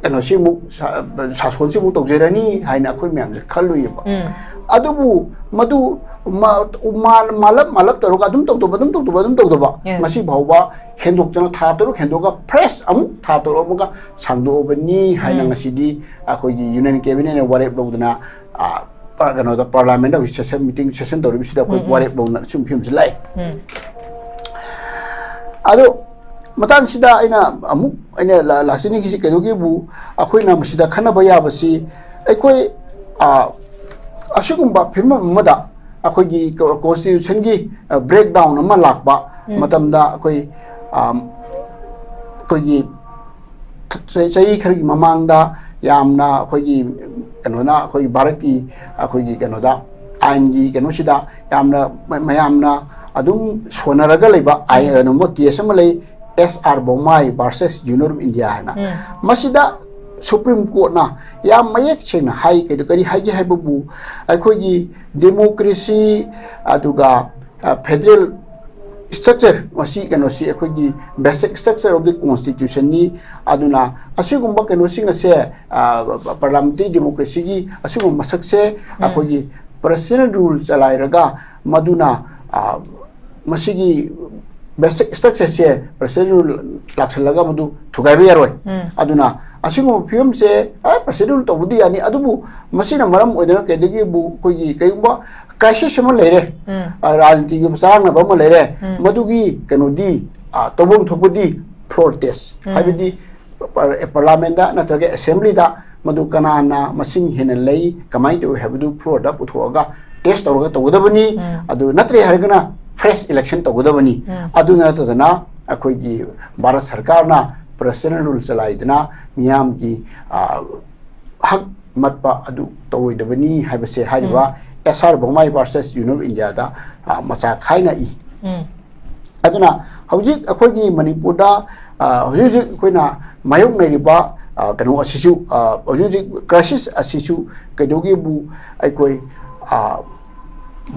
ꯀꯩꯅꯣꯁꯤ ꯑꯃꯨꯛ ꯁꯥ-, ꯁꯥꯁꯣꯟꯁꯤ ꯑꯃꯨꯛ ꯇꯧꯖꯔꯅꯤ ꯍꯥꯏꯅ ꯑꯩꯈꯣꯏ ꯃꯌꯥꯝꯁꯦ ꯈꯜꯂꯨꯏꯌꯦꯕ꯫ ꯎꯝ꯫ ꯑꯗꯨꯕꯨ ꯃꯗꯨ ꯃꯥ-, ꯃꯥ-, ꯃꯥꯜꯂꯞ ꯃꯥꯜꯂꯞ ꯇꯧꯔꯒ ꯑꯗꯨꯝ ꯇꯧꯗꯕ, ꯑꯗꯨꯝ ꯇꯧꯗꯕ, ꯑꯗꯨꯝ ꯇꯧꯗꯕ, ꯌꯦꯁ꯫ ꯉꯁꯤ ꯐꯥꯎꯕ ꯍꯦꯟꯗꯣꯛꯇꯅ ꯊꯥ ꯇꯔꯨꯛ ꯍꯦꯟꯗꯣꯛꯑꯒ ꯐ꯭ꯔꯦꯁ ꯑꯃꯨꯛ ꯊꯥ ꯇꯔꯨꯛ ꯑꯃꯒ ꯁꯥꯡꯗꯣꯛꯑꯕꯅꯤ ꯍꯥꯏꯅ ꯎꯝ꯫ ꯉꯁꯤꯗꯤ ꯑꯩꯈꯣꯏꯒꯤ ꯌꯨꯅꯤꯌꯟ ꯀꯦꯕꯤꯅꯦꯠꯅ ꯋꯥꯔꯦꯞ ꯂꯧꯗꯅ, ꯑ, ꯄ-, ꯀꯩꯅꯣꯗ, ꯄꯥꯔꯂꯤꯌꯥꯃꯦꯟꯗ ꯍꯧꯖꯤꯛ ꯁꯦꯁꯟ, ꯃꯤꯇꯤꯡ ꯁꯦꯁꯟ ꯇꯧꯔꯤꯕꯁꯤꯗ ꯑꯩꯈꯣꯏ ꯎꯝ, ꯎꯝ꯫ ꯋꯥꯔꯦꯞ ꯂꯧꯅ ꯁꯨꯝ ꯐꯤꯕꯝꯁꯤ ꯂꯥꯛꯑꯦ꯫ ꯎꯝ꯫ ꯑꯗꯣ ꯃꯇꯥꯡꯁꯤꯗ ꯑꯩꯅ ꯑꯃꯨꯛ ꯑꯩꯅ ꯂꯥ-, ꯂꯥꯛꯆꯅꯤꯡꯉꯤꯁꯤ ꯀꯩꯗꯧꯒꯦꯕꯨ, ꯑꯩꯈꯣꯏꯅ ꯃꯁꯤꯗ ꯈꯟꯅꯕ ꯌꯥꯕꯁꯤ, ꯑꯩꯈꯣꯏ, ꯑ, ꯑꯁꯤꯒꯨꯝꯕ ꯐꯤꯕꯝ ꯑꯃꯗ ꯑꯩꯈꯣꯏꯒꯤ ꯀꯣ-, ꯀꯣꯟꯁꯇꯤꯇ꯭ꯌꯨꯁꯟꯒꯤ, ꯑ, ꯕ꯭ꯔꯦꯛꯗꯥꯎꯟ ꯑꯃ ꯂꯥꯛꯄ ꯎꯝ꯫ ꯃꯇꯝꯗ ꯑꯩꯈꯣꯏ, ꯑ, ꯑꯩꯈꯣꯏꯒꯤ ꯆꯍꯤ, ꯆꯍꯤ ꯈꯔꯒꯤ ꯃꯃꯥꯡꯗ ꯌꯥꯝꯅ ꯑꯩꯈꯣꯏꯒꯤ ꯀꯩꯅꯣꯅ, ꯑꯩꯈꯣꯏꯒꯤ ꯚꯥꯔꯠꯀꯤ ꯑꯩꯈꯣꯏꯒꯤ ꯀꯩꯅꯣꯗ, ꯑꯥꯏꯟꯒꯤ ꯀꯩꯅꯣꯁꯤꯗ ꯌꯥꯝꯅ ꯃ-, ꯃꯌꯥꯝꯅ ꯑꯗꯨꯝ ꯁꯣꯟꯅꯔꯒ ꯂꯩꯕ ꯑꯥꯏꯟ, ꯎꯝ꯫ ꯀꯩꯅꯣꯝꯃ ꯀꯦꯁ ꯑꯃ ꯂꯩ, ꯑꯦꯁ R ꯕꯣꯝꯃꯥꯏ versus Union of India ꯍꯥꯏꯅ꯫ ꯃꯁꯤꯗ Supreme Courtꯅ ꯌꯥꯝ ꯃꯌꯦꯛ ꯁꯦꯡꯅ ꯍꯥꯏ꯫ ꯀꯩꯗꯣ, ꯀꯔꯤ ꯍꯥꯏꯒꯦ ꯍꯥꯏꯕꯕꯨ, ꯑꯩꯈꯣꯏꯒꯤ democracy, ꯑꯗꯨꯒ, ꯑ, federal structure, ꯃꯁꯤ ꯀꯩꯅꯣꯁꯤ ꯑꯩꯈꯣꯏꯒꯤ basic structure of the constitutionꯅꯤ꯫ ꯑꯗꯨꯅ ꯑꯁꯤꯒꯨꯝꯕ ꯀꯩꯅꯣꯁꯤꯡ ꯑꯁꯦ, ꯑ, parliamentary democracyꯒꯤ ꯑꯁꯤꯒꯨꯝꯕ ꯃꯁꯛꯁꯦ ꯑꯩꯈꯣꯏꯒꯤ presidential rule ꯆꯂꯥꯏꯔꯒ ꯃꯗꯨꯅ, ꯑ, ꯃꯁꯤꯒꯤ basic structureꯁꯦ presidential rule ꯂꯥꯛꯁꯜꯂꯒ ꯃꯗꯨ ꯊꯨꯒꯥꯏꯕ ꯌꯥꯔꯣꯏ꯫ ꯑꯗꯨꯅ ꯑꯁꯤꯒꯨꯝꯕ ꯐꯤꯕꯝꯁꯦ, ꯑ, presidential rule ꯇꯧꯕꯗꯤ ꯌꯥꯅꯤ, ꯑꯗꯨꯕꯨ ꯃꯁꯤꯅ ꯃꯔꯝ ꯑꯣꯏꯗꯅ ꯀꯩꯗꯒꯤꯕꯨ ꯑꯩꯈꯣꯏꯒꯤ ꯀꯩꯒꯨꯝꯕ crisis ꯑꯃ ꯂꯩꯔꯦ, ꯑ, ꯔꯥꯖꯅꯤꯇꯤꯒꯤ ꯆꯔꯥꯡꯅꯕ ꯑꯃ ꯂꯩꯔꯦ, ꯃꯗꯨꯒꯤ ꯀꯩꯅꯣꯗꯤ, ꯑ, ꯇꯧꯐꯝ ꯊꯣꯛꯄꯗꯤ floor test, ꯍꯥꯏꯕꯗꯤ par-, parliamentꯗ ꯅꯠꯇ꯭ꯔꯒ assemblyꯗ ꯃꯗꯨ ꯀꯅꯥꯅ ꯃꯁꯤꯡ ꯍꯦꯟꯅ ꯂꯩ, ꯀꯃꯥꯏꯅ ꯇꯧꯏ ꯍꯥꯏꯕꯗꯨ floorꯗ ꯄꯨꯊꯣꯛꯑꯒ test ꯇꯧꯔꯒ ꯇꯧꯒꯗꯕꯅꯤ꯫ ꯑꯗꯨ ꯅꯠꯇ꯭ꯔꯦ ꯍꯥꯏꯔꯒꯅ fresh election ꯇꯧꯒꯗꯕꯅꯤ꯫ ꯑꯗꯨ ꯅꯠꯇꯗꯅ ꯑꯩꯈꯣꯏꯒꯤ ꯚꯥꯔꯠ ꯁꯔꯀꯥꯔꯅ presidential rule ꯆꯂꯥꯏꯗꯅ ꯃꯤꯌꯥꯝꯒꯤ, ꯑ, ꯍꯛ ꯃꯠꯄ ꯑꯗꯨ ꯇꯧꯔꯣꯏꯗꯕꯅꯤ ꯍꯥꯏꯕꯁꯦ ꯍꯥꯏꯔꯤꯕ ꯑꯦꯁ ꯑꯥꯔ ꯕꯣꯝꯃꯥꯏ versus Union of Indiaꯗ, ꯑ, ꯃꯆꯥ ꯈꯥꯏꯅ ꯏ꯫ ꯑꯗꯨꯅ ꯍꯧꯖꯤꯛ ꯑꯩꯈꯣꯏꯒꯤ ꯃꯅꯤꯄꯨꯔꯗ, ꯑ, ꯍꯧꯖꯤꯛ ꯍꯧꯖꯤꯛ ꯑꯩꯈꯣꯏꯅ ꯃꯥꯌꯣꯛꯅꯔꯤꯕ, ꯑ, ꯀꯩꯅꯣ ꯑꯁꯤꯁꯨ, ꯑ, ꯍꯧꯖꯤꯛ ꯍꯧꯖꯤꯛ crisis ꯑꯁꯤꯁꯨ ꯀꯩꯗꯧꯒꯦꯕꯨ ꯑꯩꯈꯣꯏ, ꯑ,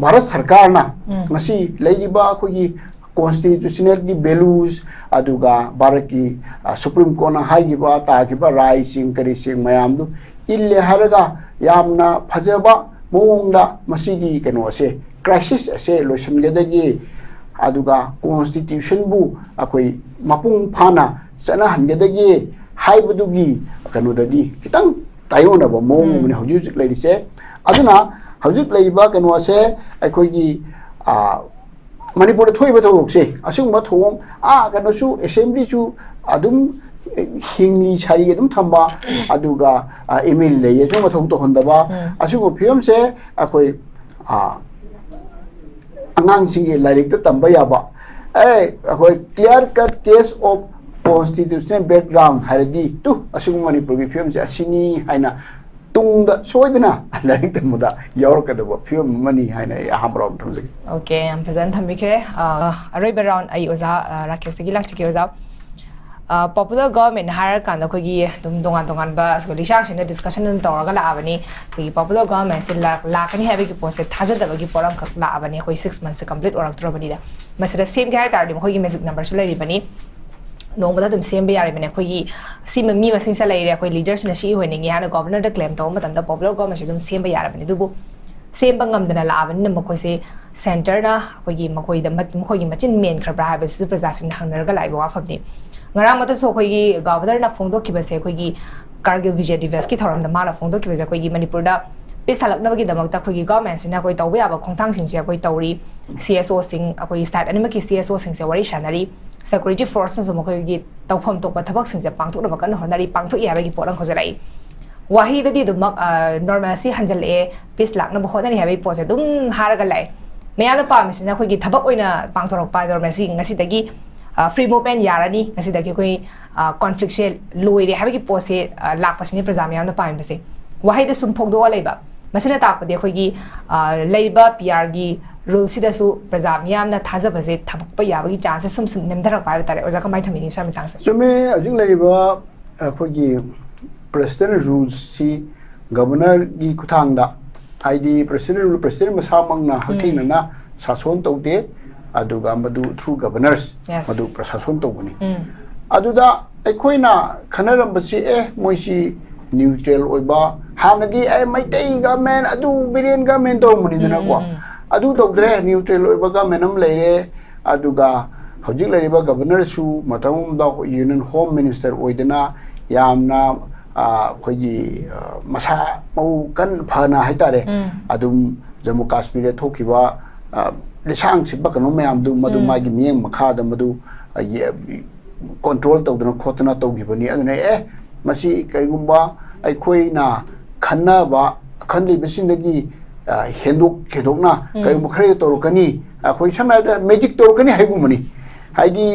ꯚꯥꯔꯠ ꯁꯔꯀꯥꯔꯅ ꯉꯁꯤ ꯂꯩꯔꯤꯕ ꯑꯩꯈꯣꯏꯒꯤ constitutionalꯒꯤ values, ꯑꯗꯨꯒ ꯚꯥꯔꯠꯀꯤ, ꯑ, Supreme Courtꯅ ꯍꯥꯏꯈꯤꯕ, ꯇꯥꯈꯤꯕ ꯔꯥꯏꯁꯤꯡ ꯀꯔꯤꯁꯤꯡ ꯃꯌꯥꯝꯗꯨ ꯏꯜꯂꯦ ꯍꯥꯏꯔꯒ ꯌꯥꯝꯅ ꯐꯖꯕ ꯃꯑꯣꯡꯗ ꯃꯁꯤꯒꯤ ꯀꯩꯅꯣ ꯑꯁꯦ, crisis ꯑꯁꯦ ꯂꯣꯏꯁꯤꯟꯒꯗꯒꯦ, ꯑꯗꯨꯒ constitutionꯕꯨ ꯑꯩꯈꯣꯏ ꯃꯄꯨꯡ ꯐꯥꯅ ꯆꯠꯅꯍꯟꯒꯗꯒꯦ ꯍꯥꯏꯕꯗꯨꯒꯤ ꯀꯩꯅꯣꯗꯗꯤ ꯈꯤꯇꯪ ꯇꯥꯏꯌꯣꯟꯅꯕ ꯃꯑꯣꯡ ꯑꯃꯅꯤ ꯍꯧꯖꯤꯛ ꯍꯧꯖꯤꯛ ꯂꯩꯔꯤꯁꯦ꯫ ꯑꯗꯨꯅ ꯍꯧꯖꯤꯛ ꯂꯩꯔꯤꯕ ꯀꯩꯅꯣ ꯑꯁꯦ ꯑꯩꯈꯣꯏꯒꯤ, ꯑ, ꯃꯅꯤꯄꯨꯔꯗ ꯊꯣꯛꯏꯕ ꯊꯧꯗꯣꯛꯁꯦ, ꯑꯁꯤꯒꯨꯝꯕ ꯊꯧꯑꯣꯡ, ꯑꯥ, ꯀꯩꯅꯣꯁꯨ, assemblyꯁꯨ ꯑꯗꯨꯝ ꯍꯤꯡꯂꯤ ꯁꯥꯔꯤ ꯑꯗꯨꯝ ꯊꯝꯕ, ꯑꯗꯨꯒ, ꯑ, MLA ꯂꯩꯌꯦꯁꯨ ꯃꯊꯧ ꯇꯧꯍꯟꯗꯕ, ꯑꯁꯤꯒꯨꯝꯕ ꯐꯤꯕꯝꯁꯦ ꯑꯩꯈꯣꯏ, ꯑ, ꯑꯉꯥꯡꯁꯤꯡꯒꯤ ꯂꯥꯏꯔꯤꯛꯇ ꯇꯝꯕ ꯌꯥꯕ, ꯑꯦ, ꯑꯩꯈꯣꯏ clear cut case of constitutional background ꯍꯥꯏꯔꯗꯤ, ꯇꯨ, ꯑꯁꯤꯒꯨꯝꯕ ꯃꯅꯤꯄꯨꯔꯒꯤ ꯐꯤꯕꯝꯁꯦ ꯑꯁꯤꯅꯤ ꯍꯥꯏꯅ ꯇꯨꯡꯗ ꯁꯣꯏꯗꯅ ꯂꯥꯏꯔꯤꯛ ꯇꯝꯕꯗ ꯌꯥꯎꯔꯛꯀꯗꯕ ꯐꯤꯕꯝ ꯑꯃꯅꯤ ꯍꯥꯏꯅ ꯑꯩ ꯑꯍꯥꯟꯕ ꯔꯥꯎꯟ ꯊꯝꯖꯒꯦ꯫ ꯑꯣꯀꯦ, ꯌꯥꯝ ꯐꯖꯅ ꯊꯝꯕꯤꯈ꯭ꯔꯦ꯫ ꯑ, ꯑꯔꯣꯏꯕ ꯔꯥꯎꯟ ꯑꯩ ꯑꯣꯖꯥ, ꯑ, ꯔꯥꯀꯦꯁꯇꯒꯤ ꯂꯥꯛꯆꯒꯦ ꯑꯣꯖꯥ꯫ ꯄꯣꯄꯨꯂꯔ ꯒꯣꯚꯔꯟꯃꯦꯟ ꯍꯥꯏꯔꯀꯥꯟꯗ ꯑꯩꯈꯣꯏꯒꯤ ꯑꯗꯨꯝ ꯇꯣꯉꯥꯟ ꯇꯣꯉꯥꯟꯕ ꯁ꯭ꯀꯨꯜ ꯂꯤꯁꯥꯡꯁꯤꯡꯅ ꯗꯤꯁꯀꯁꯟ ꯑꯗꯨꯝ ꯇꯧꯔꯒ ꯂꯥꯛꯑꯕꯅꯤ꯫ ꯑꯩꯈꯣꯏꯒꯤ ꯄꯣꯄꯨꯂꯔ ꯒꯣꯚꯔꯟꯃꯦꯟꯁꯦ ꯂꯥꯛꯀꯅꯤ ꯍꯥꯏꯕꯒꯤ ꯄꯣꯠꯁꯦ ꯊꯥꯖꯗꯕꯒꯤ ꯄꯣꯠ ꯑꯃꯈꯛ ꯂꯥꯛꯑꯕꯅꯤ꯫ ꯑꯩꯈꯣꯏ ꯁꯤꯛꯁ ꯃꯟꯊꯁꯦ ꯀꯝꯄ꯭ꯂꯤꯠ ꯑꯣꯏꯔꯛꯇ꯭ꯔꯕꯅꯤꯅ ꯃꯁꯤꯗ ꯁꯦꯝꯒꯦ ꯍꯥꯏ ꯇꯥꯔꯗꯤ ꯃꯈꯣꯏꯒꯤ ꯃꯦꯖꯤꯛ ꯅꯝꯕꯔꯁꯨ ꯂꯩꯔꯤꯕꯅꯤ꯫ ꯅꯣꯡꯃꯗ ꯑꯗꯨꯝ ꯁꯦꯝꯕ ꯌꯥꯔꯤꯕꯅꯤ꯫ ꯑꯩꯈꯣꯏꯒꯤ ꯁꯤ ꯃꯤ ꯃꯁꯤꯡꯁꯦ ꯂꯩꯔꯦ, ꯑꯩꯈꯣꯏ ꯂꯤꯗꯔꯁꯤꯅ ꯁꯤ ꯑꯣꯏꯍꯟꯅꯤꯡꯉꯤ ꯍꯥꯏꯅ ꯒꯣꯚꯔꯅꯔꯗ ꯀ꯭ꯂꯦꯝ ꯇꯧꯕ ꯃꯇꯝꯗ ꯄꯣꯄꯨꯂꯔ ꯒꯣꯚꯔꯟꯃꯦꯟꯁꯦ ꯑꯗꯨꯝ ꯁꯦꯝꯕ ꯌꯥꯔꯕꯅꯤ꯫ ꯑꯗꯨꯕꯨ ꯁꯦꯝꯕ ꯉꯝꯗꯅ ꯂꯥꯛꯑꯕꯅꯤꯅ ꯃꯈꯣꯏꯁꯦ ꯁꯦꯟꯇꯔꯅ ꯑꯩꯈꯣꯏꯒꯤ ꯃꯈꯣꯏꯗ ꯃꯠ- ꯃꯈꯣꯏꯒꯤ ꯃꯆꯤꯟ ꯃꯦꯟꯈ꯭ꯔꯕ꯭ꯔꯥ ꯍꯥꯏꯕꯁꯤꯁꯨ ꯄ꯭ꯔꯖꯥꯁꯤꯡꯅ ꯍꯪꯅꯔꯒ ꯂꯥꯛꯏꯕ ꯋꯥꯐꯝꯅꯤ꯫ ꯉꯔꯥꯡꯃꯛꯇꯁꯨ ꯑꯩꯈꯣꯏꯒꯤ ꯒꯣꯚꯔꯅꯔꯅ ꯐꯣꯡꯗꯣꯛꯈꯤꯕꯁꯦ, ꯑꯩꯈꯣꯏꯒꯤ ꯀꯥꯔꯒꯤꯜ ꯕꯤꯖꯦ ꯗꯤꯕꯁꯀꯤ ꯊꯧꯔꯝꯗ ꯃꯥꯅ ꯐꯣꯡꯗꯣꯛꯈꯤꯕꯁꯦ, ꯑꯩꯈꯣꯏꯒꯤ ꯃꯅꯤꯄꯨꯔꯗ ꯄꯤꯁ ꯁꯥꯜꯂꯛꯅꯕꯒꯤꯗꯃꯛꯇ ꯑꯩꯈꯣꯏꯒꯤ ꯒꯣꯚꯔꯟꯃꯦꯟꯁꯤꯅ ꯑꯩꯈꯣꯏ ꯇꯧꯕ ꯌꯥꯕ ꯈꯣꯡꯊꯥꯡꯁꯤꯡꯁꯦ ꯑꯩꯈꯣꯏ ꯇꯧꯔꯤ꯫ ꯁꯤ ꯑꯦꯁ ꯑꯣꯁꯤꯡ, ꯑꯩꯈꯣꯏꯒꯤ ꯁꯥꯏꯠ ꯑꯅꯤꯃꯛꯀꯤ ꯁꯤ ꯑꯦꯁ ꯑꯣꯁꯤꯡꯁꯦ ꯋꯥꯔꯤ ꯁꯥꯟꯅꯔꯤ꯫ ꯁꯦꯀ꯭ꯌꯨꯔꯤꯇꯤ ꯐꯣꯔꯁꯅꯁꯨ ꯃꯈꯣꯏꯒꯤ ꯇꯧꯐꯝ ꯊꯣꯛꯄ ꯊꯕꯛꯁꯤꯡꯁꯦ ꯄꯥꯡꯊꯣꯛꯅꯕ ꯀꯟꯅ ꯍꯣꯠꯅꯔꯤ, ꯄꯥꯡꯊꯣꯛꯏ ꯍꯥꯏꯕꯒꯤ ꯄꯣꯠ ꯑꯃꯈꯛꯁꯦ ꯂꯥꯛꯏ꯫ ꯋꯥꯍꯩꯗꯗꯤ ꯑꯗꯨꯃꯛ ꯅꯣꯔꯃꯦꯜꯁꯤ ꯍꯟꯖꯜꯂꯛꯑꯦ, ꯄꯤꯁ ꯂꯥꯛꯅꯕ ꯍꯣꯠꯅꯔꯤ ꯍꯥꯏꯕꯒꯤ ꯄꯣꯠꯁꯦ ꯑꯗꯨꯝ ꯍꯥꯏꯔꯒ ꯂꯥꯛꯑꯦ꯫ ꯃꯌꯥꯝꯅ ꯄꯥꯝꯃꯤꯁꯤꯅ ꯑꯩꯈꯣꯏꯒꯤ ꯊꯕꯛ ꯑꯣꯏꯅ ꯄꯥꯡꯊꯣꯔꯛꯄ ꯅꯣꯔꯃꯦꯜꯁꯤ ꯉꯁꯤꯗꯒꯤ ꯐ꯭ꯔꯤ ꯃꯨꯚꯃꯦꯟ ꯌꯥꯔꯅꯤ, ꯉꯁꯤꯗꯒꯤ ꯑꯩꯈꯣꯏ ꯀꯣꯟꯐ꯭ꯂꯤꯛꯁꯦ ꯂꯣꯏꯔꯦ ꯍꯥꯏꯕꯒꯤ ꯄꯣꯠꯁꯦ ꯂꯥꯛꯄꯁꯤꯅꯦ ꯄ꯭ꯔꯖꯥ ꯃꯌꯥꯝꯅ ꯄꯥꯝꯃꯤꯕꯁꯦ꯫ ꯋꯥꯍꯩꯗ ꯁꯨꯝ ꯐꯣꯡꯗꯣꯛꯑ ꯂꯩꯕ꯫ ꯃꯁꯤꯅ ꯇꯥꯛꯄꯗꯤ ꯑꯩꯈꯣꯏꯒꯤ ꯂꯩꯔꯤꯕ ꯄꯤ ꯑꯥꯔꯒꯤ ꯔꯨꯜꯁꯤꯗꯁꯨ ꯄ꯭ꯔꯖꯥ ꯃꯤꯌꯥꯝꯅ ꯊꯥꯖꯕꯁꯦ ꯊꯝꯃꯛꯄ ꯌꯥꯕꯒꯤ ꯆꯥꯟꯁꯁꯦ ꯁꯨꯝ ꯁꯨꯝ ꯅꯦꯝꯊꯔꯛꯄ ꯍꯥꯏꯕ ꯇꯥꯔꯦ꯫ ꯑꯣꯖꯥ, ꯀꯃꯥꯏꯅ ꯊꯝꯕꯤꯅꯤ ꯁ꯭ꯋꯥꯏ ꯃꯇꯥꯡꯁꯦ? ꯆꯨꯝꯃꯦ, ꯍꯧꯖꯤꯛ ꯂꯩꯔꯤꯕ ꯑꯩꯈꯣꯏꯒꯤ ꯄ꯭ꯔꯁꯤꯗꯦꯟ ꯔꯨꯜꯁꯁꯤ ꯒꯕꯔꯅꯔꯒꯤ ꯈꯨꯠꯊꯥꯡꯗ, ꯍꯥꯏꯗꯤ ꯄ꯭ꯔꯁꯤꯗꯦꯟ ꯔꯨꯜ, ꯄ꯭ꯔꯁꯤꯗꯦꯟ ꯃꯁꯥꯃꯛꯅ ꯍꯛꯊꯦꯡꯅꯅ ꯁꯥꯁꯣꯟ ꯇꯧꯗꯦ, ꯑꯗꯨꯒ ꯃꯗꯨ ꯊ꯭ꯔꯨ ꯒꯕꯔꯅꯔꯁ Yes. ꯃꯗꯨ ꯄ꯭ꯔꯁꯥꯁꯣꯟ ꯇꯧꯕꯅꯤ꯫ ꯎꯝ꯫ ꯑꯗꯨꯗ ꯑꯩꯈꯣꯏꯅ ꯈꯟꯅꯔꯝꯕꯁꯤ, ꯑꯦ, ꯃꯣꯏꯁꯤ ꯅ꯭ꯌꯨꯇ꯭ꯔꯦꯜ ꯑꯣꯏꯕ, ꯍꯥꯟꯅꯗꯤ ꯑꯦ ꯃꯩꯇꯩ ꯒꯃꯦꯟ, ꯑꯗꯨ ꯕꯤꯔꯦꯟ ꯒꯃꯦꯟ ꯇꯧꯔꯝꯕꯅꯤꯗꯅꯀꯣ꯫ ꯎꯝ, ꯎꯝ, ꯎꯝ꯫ ꯑꯗꯨ ꯇꯧꯗ꯭ꯔꯦ, ꯅ꯭ꯌꯨꯇ꯭ꯔꯦꯜ ꯑꯣꯏꯕ ꯒꯃꯦꯟ ꯑꯃ ꯂꯩꯔꯦ꯫ ꯑꯗꯨꯒ ꯍꯧꯖꯤꯛ ꯂꯩꯔꯤꯕ ꯒꯕꯔꯅꯔꯁꯨ ꯃꯇꯝ ꯑꯃꯗ ꯌꯨꯅꯤꯌꯟ ꯍꯣꯝ ꯃꯤꯅꯤꯁꯇꯔ ꯑꯣꯏꯗꯅ ꯌꯥꯝꯅ, ꯑ, ꯑꯩꯈꯣꯏꯒꯤ, ꯑ, ꯃꯁꯥ ꯃꯎ ꯀꯟ ꯐꯅ ꯍꯥꯏꯇꯥꯔꯦ, ꯎꯝ꯫ ꯑꯗꯨꯝ ꯖꯃꯨ ꯀꯥꯁꯃꯤꯔꯗ ꯊꯣꯛꯈꯤꯕ, ꯑ, ꯂꯤꯁꯥꯡ ꯁꯤꯠꯄ ꯀꯩꯅꯣ ꯃꯌꯥꯝꯗꯨ ꯃꯗꯨ ꯎꯝ꯫ ꯃꯥꯒꯤ ꯃꯤꯠꯌꯦꯡ ꯃꯈꯥꯗ ꯃꯗꯨ, ꯑ, ꯌꯦ-, ꯀꯣꯟꯇ꯭ꯔꯣꯜ ꯇꯧꯗꯅ ꯈꯣꯠꯇꯅ ꯇꯧꯈꯤꯕꯅꯤ꯫ ꯑꯗꯨꯅ, ꯑꯦ, ꯃꯁꯤ ꯀꯔꯤꯒꯨꯝꯕ ꯑꯩꯈꯣꯏꯅ ꯈꯟꯅꯕ, ꯈꯟꯂꯤꯕꯁꯤꯡꯗꯒꯤ, ꯑ, ꯍꯦꯟꯗꯣꯛ ꯍꯦꯟꯗꯣꯛꯅ ꯎꯝ꯫ ꯀꯔꯤꯒꯨꯝꯕ ꯈꯔ ꯇꯧꯔꯛꯀꯅꯤ, ꯑꯩꯈꯣꯏ ꯁꯝꯅ ꯍꯥꯏꯔꯕꯗ ꯃꯦꯖꯤꯛ ꯇꯧꯔꯛꯀꯅꯤ ꯍꯥꯏꯒꯨꯝꯕꯅꯤ꯫ ꯍꯥꯏꯗꯤ,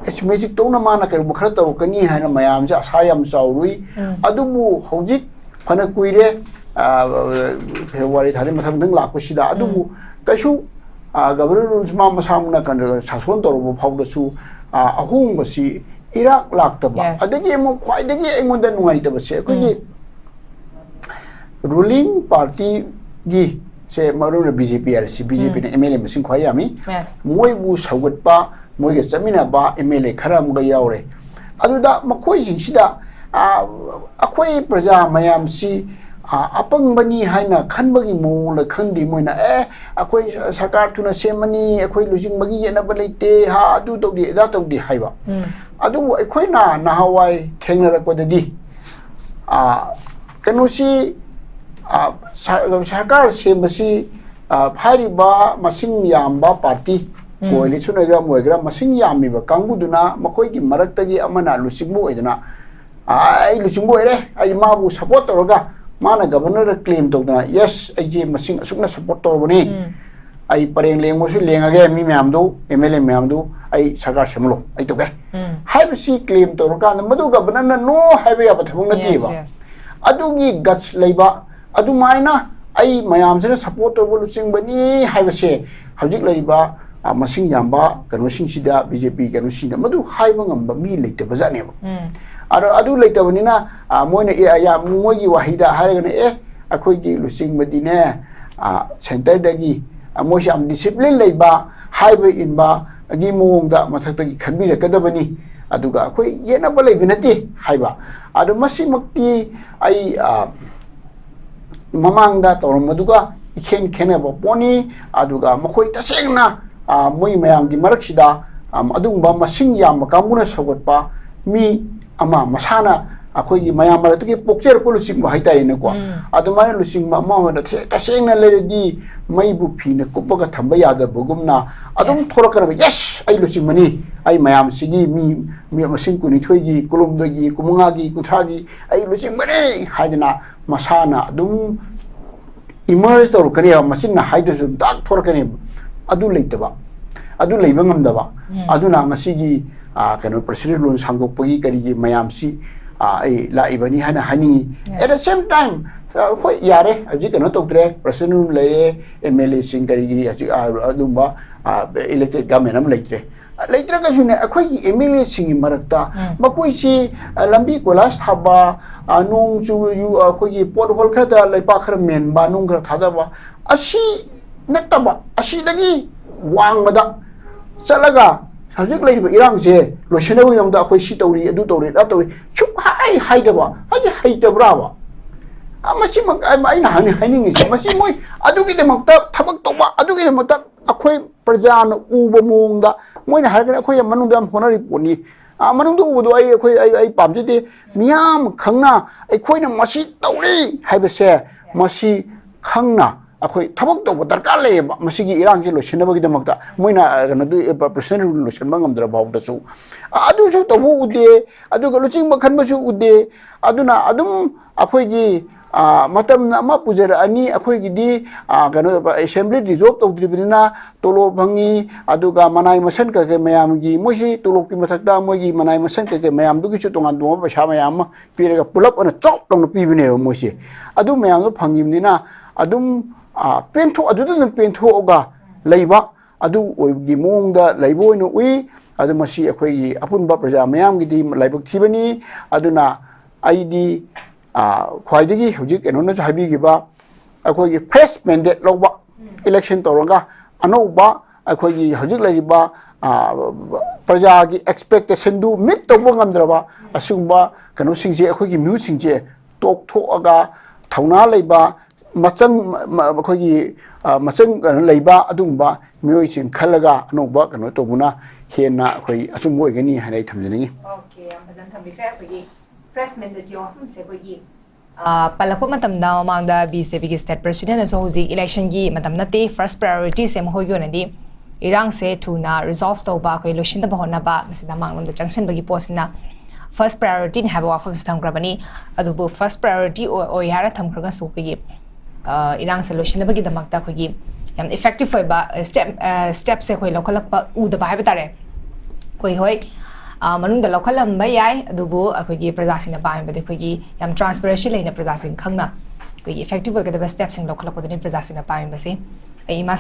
ꯑꯦ, ꯃꯦꯖꯤꯛ ꯇꯧꯅ ꯃꯥꯅ ꯀꯔꯤꯒꯨꯝꯕ ꯈꯔ ꯇꯧꯔꯛꯀꯅꯤ ꯍꯥꯏꯅ ꯃꯌꯥꯝꯁꯦ ꯑꯁꯥ ꯌꯥꯝ ꯆꯥꯎꯔꯨꯏ꯫ ꯎꯝ꯫ ꯑꯗꯨꯕꯨ ꯍꯧꯖꯤꯛ ꯐꯅ ꯀꯨꯏꯔꯦ, ꯑ, ꯐꯦꯕ꯭ꯔꯨꯋꯥꯔꯤ ꯊꯥꯗꯒꯤ ꯃꯊꯪ ꯃꯊꯪ ꯂꯥꯛꯄꯁꯤꯗ꯫ ꯑꯗꯨꯕꯨ ꯀꯩꯁꯨ, ꯑ, ꯒꯕꯔꯅꯔ ꯔꯨꯜꯁ ꯃꯥ ꯃꯁꯥꯃꯛꯅ ꯀꯩꯅꯣ ꯁꯥꯁꯣꯟ ꯇꯧꯔꯕ ꯐꯥꯎꯗꯁꯨ, ꯑ, ꯑꯍꯣꯡꯕꯁꯤ ꯏꯔꯥꯛ ꯂꯥꯛꯇꯕ꯫ Yes. ꯑꯗꯒꯤ ꯑꯃꯨꯛ ꯈ꯭ꯋꯥꯏꯗꯒꯤ ꯑꯩꯉꯣꯟꯗ ꯅꯨꯡꯉꯥꯏꯇꯕꯁꯦ, ꯑꯩꯈꯣꯏꯒꯤ ꯎꯝ꯫ ꯔꯨꯂꯤꯡ ꯄꯥꯔꯇꯤꯒꯤ ꯁꯦ, ꯃꯔꯨ ꯑꯣꯏꯅ ꯕꯤ ꯖꯦ ꯄꯤ ꯍꯥꯏꯔꯁꯤ, ꯕꯤ ꯖꯦ ꯄꯤꯅ ꯎꯝ꯫ ꯑꯦꯝ ꯑꯦꯜ ꯑꯦ ꯃꯁꯤꯡ ꯈ꯭ꯋꯥꯏ ꯌꯥꯝꯃꯤ꯫ Yes. ꯃꯣꯏꯕꯨ ꯁꯧꯒꯠꯄ, ꯃꯣꯏꯒ ꯆꯠꯃꯤꯟꯅꯕ ꯑꯦꯝ ꯑꯦꯜ ꯑꯦ ꯈꯔ ꯑꯃꯒ ꯌꯥꯎꯔꯦ꯫ ꯑꯗꯨꯗ ꯃꯈꯣꯏꯁꯤꯡꯁꯤꯗ, ꯑ, ꯑꯩꯈꯣꯏ ꯄ꯭ꯔꯖꯥ ꯃꯌꯥꯝꯁꯤ, ꯑ, ꯑꯄꯪꯕꯅꯤ ꯍꯥꯏꯅ ꯈꯟꯕꯒꯤ ꯃꯑꯣꯡꯗ ꯈꯟꯗꯦ ꯃꯣꯏꯅ꯫ "ꯑꯦ, ꯑꯩꯈꯣꯏ ꯁꯔꯀꯥꯔ ꯊꯨꯅ ꯁꯦꯝꯃꯅꯤ, ꯑꯩꯈꯣꯏ ꯂꯨꯆꯤꯡꯕꯒꯤ ꯌꯦꯠꯅꯕ ꯂꯩꯇꯦ, ꯍꯥ, ꯑꯗꯨ ꯇꯧꯗꯦ, ꯑꯗꯥ ꯇꯧꯗꯦ" ꯍꯥꯏꯕ꯫ ꯎꯝ꯫ ꯑꯗꯨꯕꯨ ꯑꯩꯈꯣꯏꯅ ꯅꯍꯥꯟꯋꯥꯏ ꯊꯦꯡꯅꯔꯛꯄꯗꯗꯤ, ꯑ, ꯀꯩꯅꯣꯁꯤ, ꯑ, ꯁ-, ꯁꯔꯀꯥꯔ ꯁꯦꯝꯕꯁꯤ, ꯑ, ꯍꯥꯏꯔꯤꯕ ꯃꯁꯤꯡ ꯌꯥꯝꯕ ꯄꯥꯔꯇꯤ, ꯎꯝ꯫ ꯀꯣꯑꯦꯂꯤꯁꯟ ꯑꯣꯏꯒꯦꯔꯥ ꯑꯃ ꯑꯣꯏꯒꯦꯔꯥ, ꯃꯁꯤꯡ ꯌꯥꯝꯃꯤꯕ ꯀꯥꯡꯕꯨꯗꯨꯅ ꯃꯈꯣꯏꯒꯤ ꯃꯔꯛꯇꯒꯤ ꯑꯃꯅ ꯂꯨꯆꯤꯡꯕ ꯑꯣꯏꯗꯅ, "ꯑ, ꯑꯩ ꯂꯨꯆꯤꯡꯕ ꯑꯣꯏꯔꯦ, ꯑꯩ ꯃꯥꯕꯨ ꯁꯞꯄꯣꯔꯠ ꯇꯧꯔꯒ ꯃꯥꯅ ꯒꯕꯔꯅꯔꯗ ꯀ꯭ꯂꯦꯝ ꯇꯧꯗꯅ, 'ꯌꯦꯁ, ꯑꯩꯁꯦ ꯃꯁꯤꯡ ꯑꯁꯨꯛꯅ ꯁꯞꯄꯣꯔꯠ ꯇꯧꯔꯕꯅꯤ꯫ ꯎꯝ꯫ ꯑꯩ ꯄꯔꯦꯡ ꯂꯦꯡꯕꯁꯨ ꯂꯦꯡꯉꯒꯦ, ꯃꯤ ꯃꯌꯥꯝꯗꯨ, ꯑꯦꯝ ꯑꯦꯜ ꯑꯦ ꯃꯌꯥꯝꯗꯨ, ꯑꯩ ꯁꯔꯀꯥꯔ ꯁꯦꯝꯍꯜꯂꯣ, ꯑꯩ ꯇꯧꯒꯦ.' ꯎꯝ꯫ ꯍꯥꯏꯕꯁꯤ ꯀ꯭ꯂꯦꯝ ꯇꯧꯔꯀꯥꯟꯗ ꯃꯗꯨ ꯒꯕꯔꯅꯔꯅ no ꯍꯥꯏꯕ ꯌꯥꯕ ꯊꯕꯛ ꯅꯠꯇꯦꯕ꯫ Yes, yes. ꯑꯗꯨꯒꯤ ꯒꯠꯁ ꯂꯩꯕ, ꯑꯗꯨꯃꯥꯏꯅ ꯑꯩ ꯃꯌꯥꯝꯁꯤꯅ ꯁꯞꯄꯣꯔꯠ ꯇꯧꯕ ꯂꯨꯆꯤꯡꯕꯅꯤ ꯍꯥꯏꯕꯁꯦ ꯍꯧꯖꯤꯛ ꯂꯩꯔꯤꯕ, ꯑ, ꯃꯁꯤꯡ ꯌꯥꯝꯕ ꯀꯩꯅꯣꯁꯤꯡꯁꯤꯗ, ꯕꯤ ꯖꯦ ꯄꯤ ꯀꯩꯅꯣꯁꯤꯡꯗ ꯃꯗꯨ ꯍꯥꯏꯕ ꯉꯝꯕ ꯃꯤ ꯂꯩꯇꯕꯖꯥꯠꯅꯦꯕ꯫ ꯎꯝ꯫ ꯑꯗꯣ ꯑꯗꯨ ꯂꯩꯇꯕꯅꯤꯅ, ꯑ, ꯃꯣꯏꯅ, ꯑꯦ, ꯌꯥꯝ, ꯃꯣꯏꯒꯤ ꯋꯥꯍꯩꯗ ꯍꯥꯏꯔꯒꯅ, "ꯑꯦ, ꯑꯩꯈꯣꯏꯒꯤ ꯂꯨꯆꯤꯡꯕꯗꯤꯅꯦ, ꯑ, ꯁꯦꯟꯇꯔꯗꯒꯤ, ꯑ, ꯃꯣꯏꯁꯦ ꯌꯥꯝ ꯗꯤꯁꯤꯄ꯭ꯂꯤꯟ ꯂꯩꯕ, ꯍꯥꯏꯕ ꯏꯟꯕꯒꯤ ꯃꯑꯣꯡꯗ ꯃꯊꯛꯇꯒꯤ ꯈꯟꯕꯤꯔꯛꯀꯗꯕꯅꯤ, ꯑꯗꯨꯒ ꯑꯩꯈꯣꯏ ꯌꯦꯠꯅꯕ ꯂꯩꯕ ꯅꯠꯇꯦ" ꯍꯥꯏꯕ꯫ ꯑꯗꯣ ꯃꯁꯤꯃꯛꯇꯤ ꯑꯩ, ꯑ, ꯃꯃꯥꯡꯗ ꯇꯧꯔꯝꯕꯗꯨꯒ ꯏꯈꯦꯟ ꯈꯦꯟꯅꯕ ꯄꯣꯠꯅꯤ꯫ ꯑꯗꯨꯒ ꯃꯈꯣꯏ ꯇꯁꯦꯡꯅ, ꯑ, ꯃꯣꯏ ꯃꯌꯥꯝꯒꯤ ꯃꯔꯛꯁꯤꯗ, ꯑꯝ, ꯑꯗꯨꯒꯨꯝꯕ ꯃꯁꯤꯡ ꯌꯥꯝꯕ ꯀꯥꯡꯕꯨꯅ ꯁꯧꯒꯠꯄ ꯃꯤ ꯑꯃ ꯃꯁꯥꯅ ꯑꯩꯈꯣꯏꯒꯤ ꯃꯌꯥꯝ ꯃꯔꯛꯇꯒꯤ ꯄꯣꯛꯆꯔꯛꯄ ꯂꯨꯆꯤꯡꯕ ꯍꯥꯏꯇꯥꯔꯦꯅꯦꯀꯣ꯫ ꯎꯝ꯫ ꯑꯗꯨꯃꯥꯏꯅ ꯂꯨꯆꯤꯡꯕ ꯑꯃ ꯑꯣꯏꯅ ꯇꯁꯦ-, ꯇꯁꯦꯡꯅ ꯂꯩꯔꯗꯤ ꯃꯩꯕꯨ ꯐꯤꯅ ꯀꯨꯞꯄꯒ ꯊꯝꯕ ꯌꯥꯗꯕꯒꯨꯝꯅ ꯑꯗꯨꯝ Yes. ꯊꯣꯔꯛꯀꯅꯕ, "Yes, ꯑꯩ ꯂꯨꯆꯤꯡꯕꯅꯤ, ꯑꯩ ꯃꯌꯥꯝꯁꯤꯒꯤ ꯃꯤ, ꯃꯤ ꯃꯁꯤꯡ ꯀꯨꯟꯅꯤꯊꯣꯏꯒꯤ, ꯀꯨꯟꯍꯨꯝꯗꯣꯏꯒꯤ, ꯀꯨꯟꯃꯉꯥꯒꯤ, ꯀꯨꯟꯊ꯭ꯔꯥꯒꯤ ꯑꯩ ꯂꯨꯆꯤꯡꯕꯅꯤ" ꯍꯥꯏꯗꯅ ꯃꯁꯥꯅ ꯑꯗꯨꯝ ꯏꯃꯔꯖ ꯇꯧꯔꯛꯀꯅꯦꯕ, ꯃꯆꯤꯟꯅ ꯍꯥꯏꯗ꯭ꯔꯁꯨ ꯗꯥꯛ ꯊꯣꯔꯛꯀꯅꯦꯕ꯫ ꯑꯗꯨ ꯂꯩꯇꯕ, ꯑꯗꯨ ꯂꯩꯕ ꯉꯝꯗꯕ꯫ ꯎꯝ꯫ ꯑꯗꯨꯅ ꯉꯁꯤꯒꯤ, ꯑ, ꯀꯩꯅꯣ, ꯄ꯭ꯔꯁꯤꯗꯦꯟ ꯔꯨꯜ ꯁꯥꯡꯗꯣꯛꯄꯒꯤ ꯀꯔꯤꯒꯤ ꯃꯌꯥꯝꯁꯤ ꯑꯥ, ꯑꯩ ꯂꯥꯛꯏꯕꯅꯤ ꯍꯥꯏꯅ ꯍꯥꯏꯅꯤꯡꯉꯤ꯫ Yes. At the same time, ꯑꯥ, ꯍꯣꯏ, ꯌꯥꯔꯦ, ꯍꯧꯖꯤꯛ ꯀꯩꯅꯣ ꯇꯧꯗ꯭ꯔꯦ, president ꯂꯩꯔꯦ, M L A ꯁꯤꯡ ꯀꯔꯤ ꯀꯔꯤ ꯍꯧꯖꯤꯛ, ꯑꯥ, ꯑꯗꯨꯝꯕ, ꯑꯥ, elected government ꯑꯃ ꯂꯩꯇ꯭ꯔꯦ꯫ ꯂꯩꯇ꯭ꯔꯒꯁꯨꯅꯦ, ꯑꯩꯈꯣꯏꯒꯤ M L A ꯁꯤꯡꯒꯤ ꯃꯔꯛꯇ ꯎꯝ. ꯃꯈꯣꯏꯁꯤ, ꯑ, ꯂꯝꯕꯤ ꯀꯣꯏꯂꯥꯁ ꯊꯥꯕ, ꯑ, ꯅꯣꯡ ꯆꯨ-, ꯌꯨ-, ꯑꯩꯈꯣꯏꯒꯤ pothole ꯈꯔꯗ ꯂꯩꯕꯥꯛ ꯈꯔ ꯃꯦꯟꯕ, ꯅꯨꯡ ꯈꯔ ꯊꯥꯗꯕ, ꯑꯁꯤ ꯅꯠꯇꯕ, ꯑꯁꯤꯗꯒꯤ ꯋꯥꯡꯃꯗ ꯆꯠꯂꯒ ꯍꯧꯖꯤꯛ ꯂꯩꯔꯤꯕ ꯏꯔꯥꯡꯁꯦ ꯂꯣꯏꯁꯤꯟꯅꯕꯒꯤꯗꯃꯛꯇ ꯑꯩꯈꯣꯏ ꯁꯤ ꯇꯧꯔꯤ, ꯑꯗꯨ ꯇꯧꯔꯤ, ꯑꯗꯥ ꯇꯧꯔꯤ, ꯁꯨꯛꯍꯥꯏ ꯍꯥꯏꯗꯕ꯫ ꯍꯧꯖꯤꯛ ꯍꯩꯇꯕ꯭ꯔꯥꯕ? ꯑ, ꯃꯁꯤꯃꯛ ꯑꯩꯅ ꯍꯥꯏꯅꯤꯡ-, ꯍꯥꯏꯅꯤꯡꯉꯤꯁꯦ, ꯃꯁꯤ ꯃꯣꯏ ꯑꯗꯨꯒꯤꯗꯃꯛꯇ ꯊꯕꯛ ꯇꯧꯕ, ꯑꯗꯨꯒꯤꯗꯃꯛꯇ ꯑꯩꯈꯣꯏ ꯄ꯭ꯔꯖꯥꯅ ꯎꯕ ꯃꯑꯣꯡꯗ ꯃꯣꯏꯅ ꯍꯥꯏꯔꯒꯅꯤ, "ꯑꯩꯈꯣꯏ ꯃꯅꯨꯡꯗ ꯌꯥꯝ ꯍꯣꯠꯅꯔꯤ ꯄꯣꯠꯅꯤ, ꯑꯥ, ꯃꯅꯨꯡꯗ ꯎꯕꯗꯣ ꯑꯩ, ꯑꯩꯈꯣꯏ, ꯑꯩ, ꯑꯩ ꯄꯥꯝꯖꯗꯦ"꯫ ꯃꯤꯌꯥꯝ ꯈꯪꯅ ꯑꯩꯈꯣꯏꯅ ꯃꯁꯤ ꯇꯧꯔꯤ ꯍꯥꯏꯕꯁꯦ, ꯃꯁꯤ ꯈꯪꯅ ꯑꯩꯈꯣꯏ ꯊꯕꯛ ꯇꯧꯕ ꯗꯔꯀꯥꯔ ꯂꯩꯌꯦꯕ꯫ ꯃꯁꯤꯒꯤ ꯏꯔꯥꯡꯁꯦ ꯂꯣꯏꯁꯤꯟꯅꯕꯒꯤꯗꯃꯛꯇ ꯃꯣꯏꯅ, ꯑ, ꯀꯩꯅꯣꯗꯨ, ꯑ, president ꯂꯣꯏꯁꯤꯟꯕ ꯉꯝꯗ꯭ꯔ ꯐꯥꯎꯗꯁꯨ, ꯑ, ꯑꯗꯨꯁꯨ ꯇꯧꯕ ꯎꯗꯦ, ꯑꯗꯨꯒ ꯂꯨꯆꯤꯡꯕ ꯈꯟꯕꯁꯨ ꯎꯗꯦ꯫ ꯑꯗꯨꯅ ꯑꯗꯨꯝ ꯑꯩꯈꯣꯏꯒꯤ, ꯑ, ꯃꯇꯝꯅ ꯑꯃ ꯄꯨꯖꯔꯛꯑꯅꯤ꯫ ꯑꯩꯈꯣꯏꯒꯤꯗꯤ, ꯑ, ꯀꯩꯅꯣ, assembly dissolve ꯇꯧꯗ꯭ꯔꯤꯕꯅꯤꯅ ꯇꯣꯂꯣꯞ ꯐꯪꯉꯤ, ꯑꯗꯨꯒ ꯃꯅꯥꯏ ꯃꯁꯟ ꯀꯩꯀꯩ ꯃꯌꯥꯝꯒꯤ, ꯃꯣꯏꯁꯤ ꯇꯣꯂꯣꯞꯀꯤ ꯃꯊꯛꯇ ꯃꯣꯏꯒꯤ ꯃꯅꯥꯏ ꯃꯁꯟ ꯀꯩꯀꯩ ꯃꯌꯥꯝꯗꯨꯒꯤꯁꯨ ꯇꯣꯉꯥꯟ ꯇꯣꯉꯥꯟꯕ ꯄꯩꯁꯥ ꯃꯌꯥꯝ ꯑꯃ ꯄꯤꯔꯒ ꯄꯨꯂꯞ ꯑꯣꯏꯅ ꯆꯥꯎꯞ ꯂꯥꯎꯅ ꯄꯤꯕꯅꯦꯕ ꯃꯣꯏꯁꯦ꯫ ꯑꯗꯨ ꯃꯌꯥꯝꯗꯣ ꯐꯪꯉꯤꯕꯅꯤꯅ ꯑꯗꯨꯝ, ꯑ, ꯄꯦꯟꯊꯣꯛ-, ꯑꯗꯨꯗ ꯑꯗꯨꯝ ꯄꯦꯟꯊꯣꯛꯑꯒ ꯂꯩꯕ, ꯑꯗꯨ ꯑꯣꯏꯕꯒꯤ ꯃꯑꯣꯡꯗ ꯂꯩꯕ ꯑꯣꯏꯅ ꯎꯏ꯫ ꯑꯗꯨ ꯃꯁꯤ ꯑꯩꯈꯣꯏꯒꯤ ꯑꯄꯨꯟꯕ ꯄ꯭ꯔꯖꯥ ꯃꯌꯥꯝꯒꯤꯗꯤ ꯂꯥꯏꯕꯛ ꯊꯤꯕꯅꯤ꯫ ꯑꯗꯨꯅ ꯑꯩꯗꯤ, ꯑ, ꯈ꯭ꯋꯥꯏꯗꯒꯤ ꯍꯧꯖꯤꯛ ꯀꯩꯅꯣꯅꯁꯨ ꯍꯥꯏꯕꯤꯈꯤꯕ, ꯑꯩꯈꯣꯏꯒꯤ fresh mandate ꯂꯧꯕ, election ꯇꯧꯔꯒ ꯑꯅꯧꯕ ꯑꯩꯈꯣꯏꯒꯤ ꯍꯧꯖꯤꯛ ꯂꯩꯔꯤꯕ, ꯑ, ꯄ꯭ꯔꯖꯥꯒꯤ expectationꯗꯨ meet ꯇꯧꯕ ꯉꯝꯗ꯭ꯔꯕ ꯑꯁꯤꯒꯨꯝꯕ ꯀꯩꯅꯣꯁꯤꯡꯁꯦ, ꯑꯩꯈꯣꯏꯒꯤ ꯃꯤꯍꯨꯠꯁꯤꯡꯁꯦ ꯇꯣꯛꯊꯣꯛꯑꯒ ꯊꯧꯅꯥ ꯂꯩꯕ, ꯃꯆꯪ, ꯃ-, ꯃ-, ꯑꯩꯈꯣꯏꯒꯤ, ꯑ, ꯃꯆꯪ, ꯀꯩꯅꯣ, ꯂꯩꯕ ꯑꯗꯨꯒꯨꯝꯕ ꯃꯤꯑꯣꯏꯁꯤꯡ ꯈꯜꯂꯒ ꯑꯅꯧꯕ ꯀꯩꯅꯣ ꯇꯧꯕꯅ ꯍꯦꯟꯅ ꯑꯩꯈꯣꯏ ꯑꯆꯨꯝꯕ ꯑꯣꯏꯒꯅꯤ ꯍꯥꯏꯅ ꯑꯩ ꯊꯝꯖꯅꯤꯡꯉꯤ꯫ Okay, ꯌꯥꯝ ꯐꯖꯅ ꯊꯝꯕꯤꯈ꯭ꯔꯦ꯫ ꯑꯩꯈꯣꯏꯒꯤ fresh mandateꯀꯤ ꯋꯥꯐꯝꯁꯦ ꯑꯩꯈꯣꯏꯒꯤ, ꯑ, ꯄꯜꯂꯛꯄ ꯃꯇꯝꯗ ꯃꯃꯥꯡꯗ BJPꯒꯤ state presidentꯅꯁꯨ ꯍꯧꯖꯤꯛ electionꯒꯤ ꯃꯇꯝ ꯅꯠꯇꯦ, first priorityꯁꯦ ꯃꯈꯣꯏꯒꯤ ꯑꯣꯏꯅꯗꯤ ꯏꯔꯥꯡꯁꯦ ꯊꯨꯅ resolve ꯇꯧꯕ, ꯑꯩꯈꯣꯏ ꯂꯣꯏꯁꯤꯟꯅꯕ ꯍꯣꯠꯅꯕ, ꯃꯁꯤꯗ ꯃꯥꯡꯂꯣꯝꯗ ꯆꯪꯁꯤꯟꯕꯒꯤ ꯄꯣꯠꯁꯤꯅ first priorityꯅꯤ ꯍꯥꯏꯕ ꯋꯥꯐꯝꯁꯨ ꯊꯝꯈ꯭ꯔꯕꯅꯤ꯫ ꯑꯗꯨꯕꯨ first priority ꯑꯣꯏ, ꯑꯣꯏ ꯍꯥꯏꯅ ꯊꯝꯈ꯭ꯔꯒꯁꯨ ꯑꯩꯈꯣꯏꯒꯤ, ꯑ, ꯏꯔꯥꯡꯁꯦ ꯂꯣꯏꯁꯤꯟꯅꯕꯒꯤꯗꯃꯛꯇ ꯑꯩꯈꯣꯏꯒꯤ ꯌꯥꯝ effective ꯑꯣꯏꯕ step, ꯑ, stepꯁꯦ ꯑꯩꯈꯣꯏ ꯂꯧꯈꯠꯂꯛꯄ ꯎꯗꯕ ꯍꯥꯏꯕ ꯇꯥꯔꯦ꯫ ꯑꯩꯈꯣꯏ ꯍꯣꯏ, ꯑ, ꯃꯅꯨꯡꯗ ꯂꯧꯈꯠꯂꯝꯕ ꯌꯥꯏ, ꯑꯗꯨꯕꯨ ꯑꯩꯈꯣꯏꯒꯤ ꯄ꯭ꯔꯖꯥꯁꯤꯡꯅ ꯄꯥꯝꯃꯤꯕꯗꯤ ꯑꯩꯈꯣꯏꯒꯤ ꯌꯥꯝ transparency ꯂꯩꯅ ꯄ꯭ꯔꯖꯥꯁꯤꯡ ꯈꯪꯅ ꯑꯩꯈꯣꯏꯒꯤ effective ꯑꯣꯏꯒꯗꯕ stepꯁꯤꯡ ꯂꯧꯈꯠꯂꯛꯄꯗꯨꯅꯤ ꯄ꯭ꯔꯖꯥꯁꯤꯡꯅ ꯄꯥꯝꯃꯤꯕꯁꯤ꯫ ꯑꯩ ꯏꯃꯥ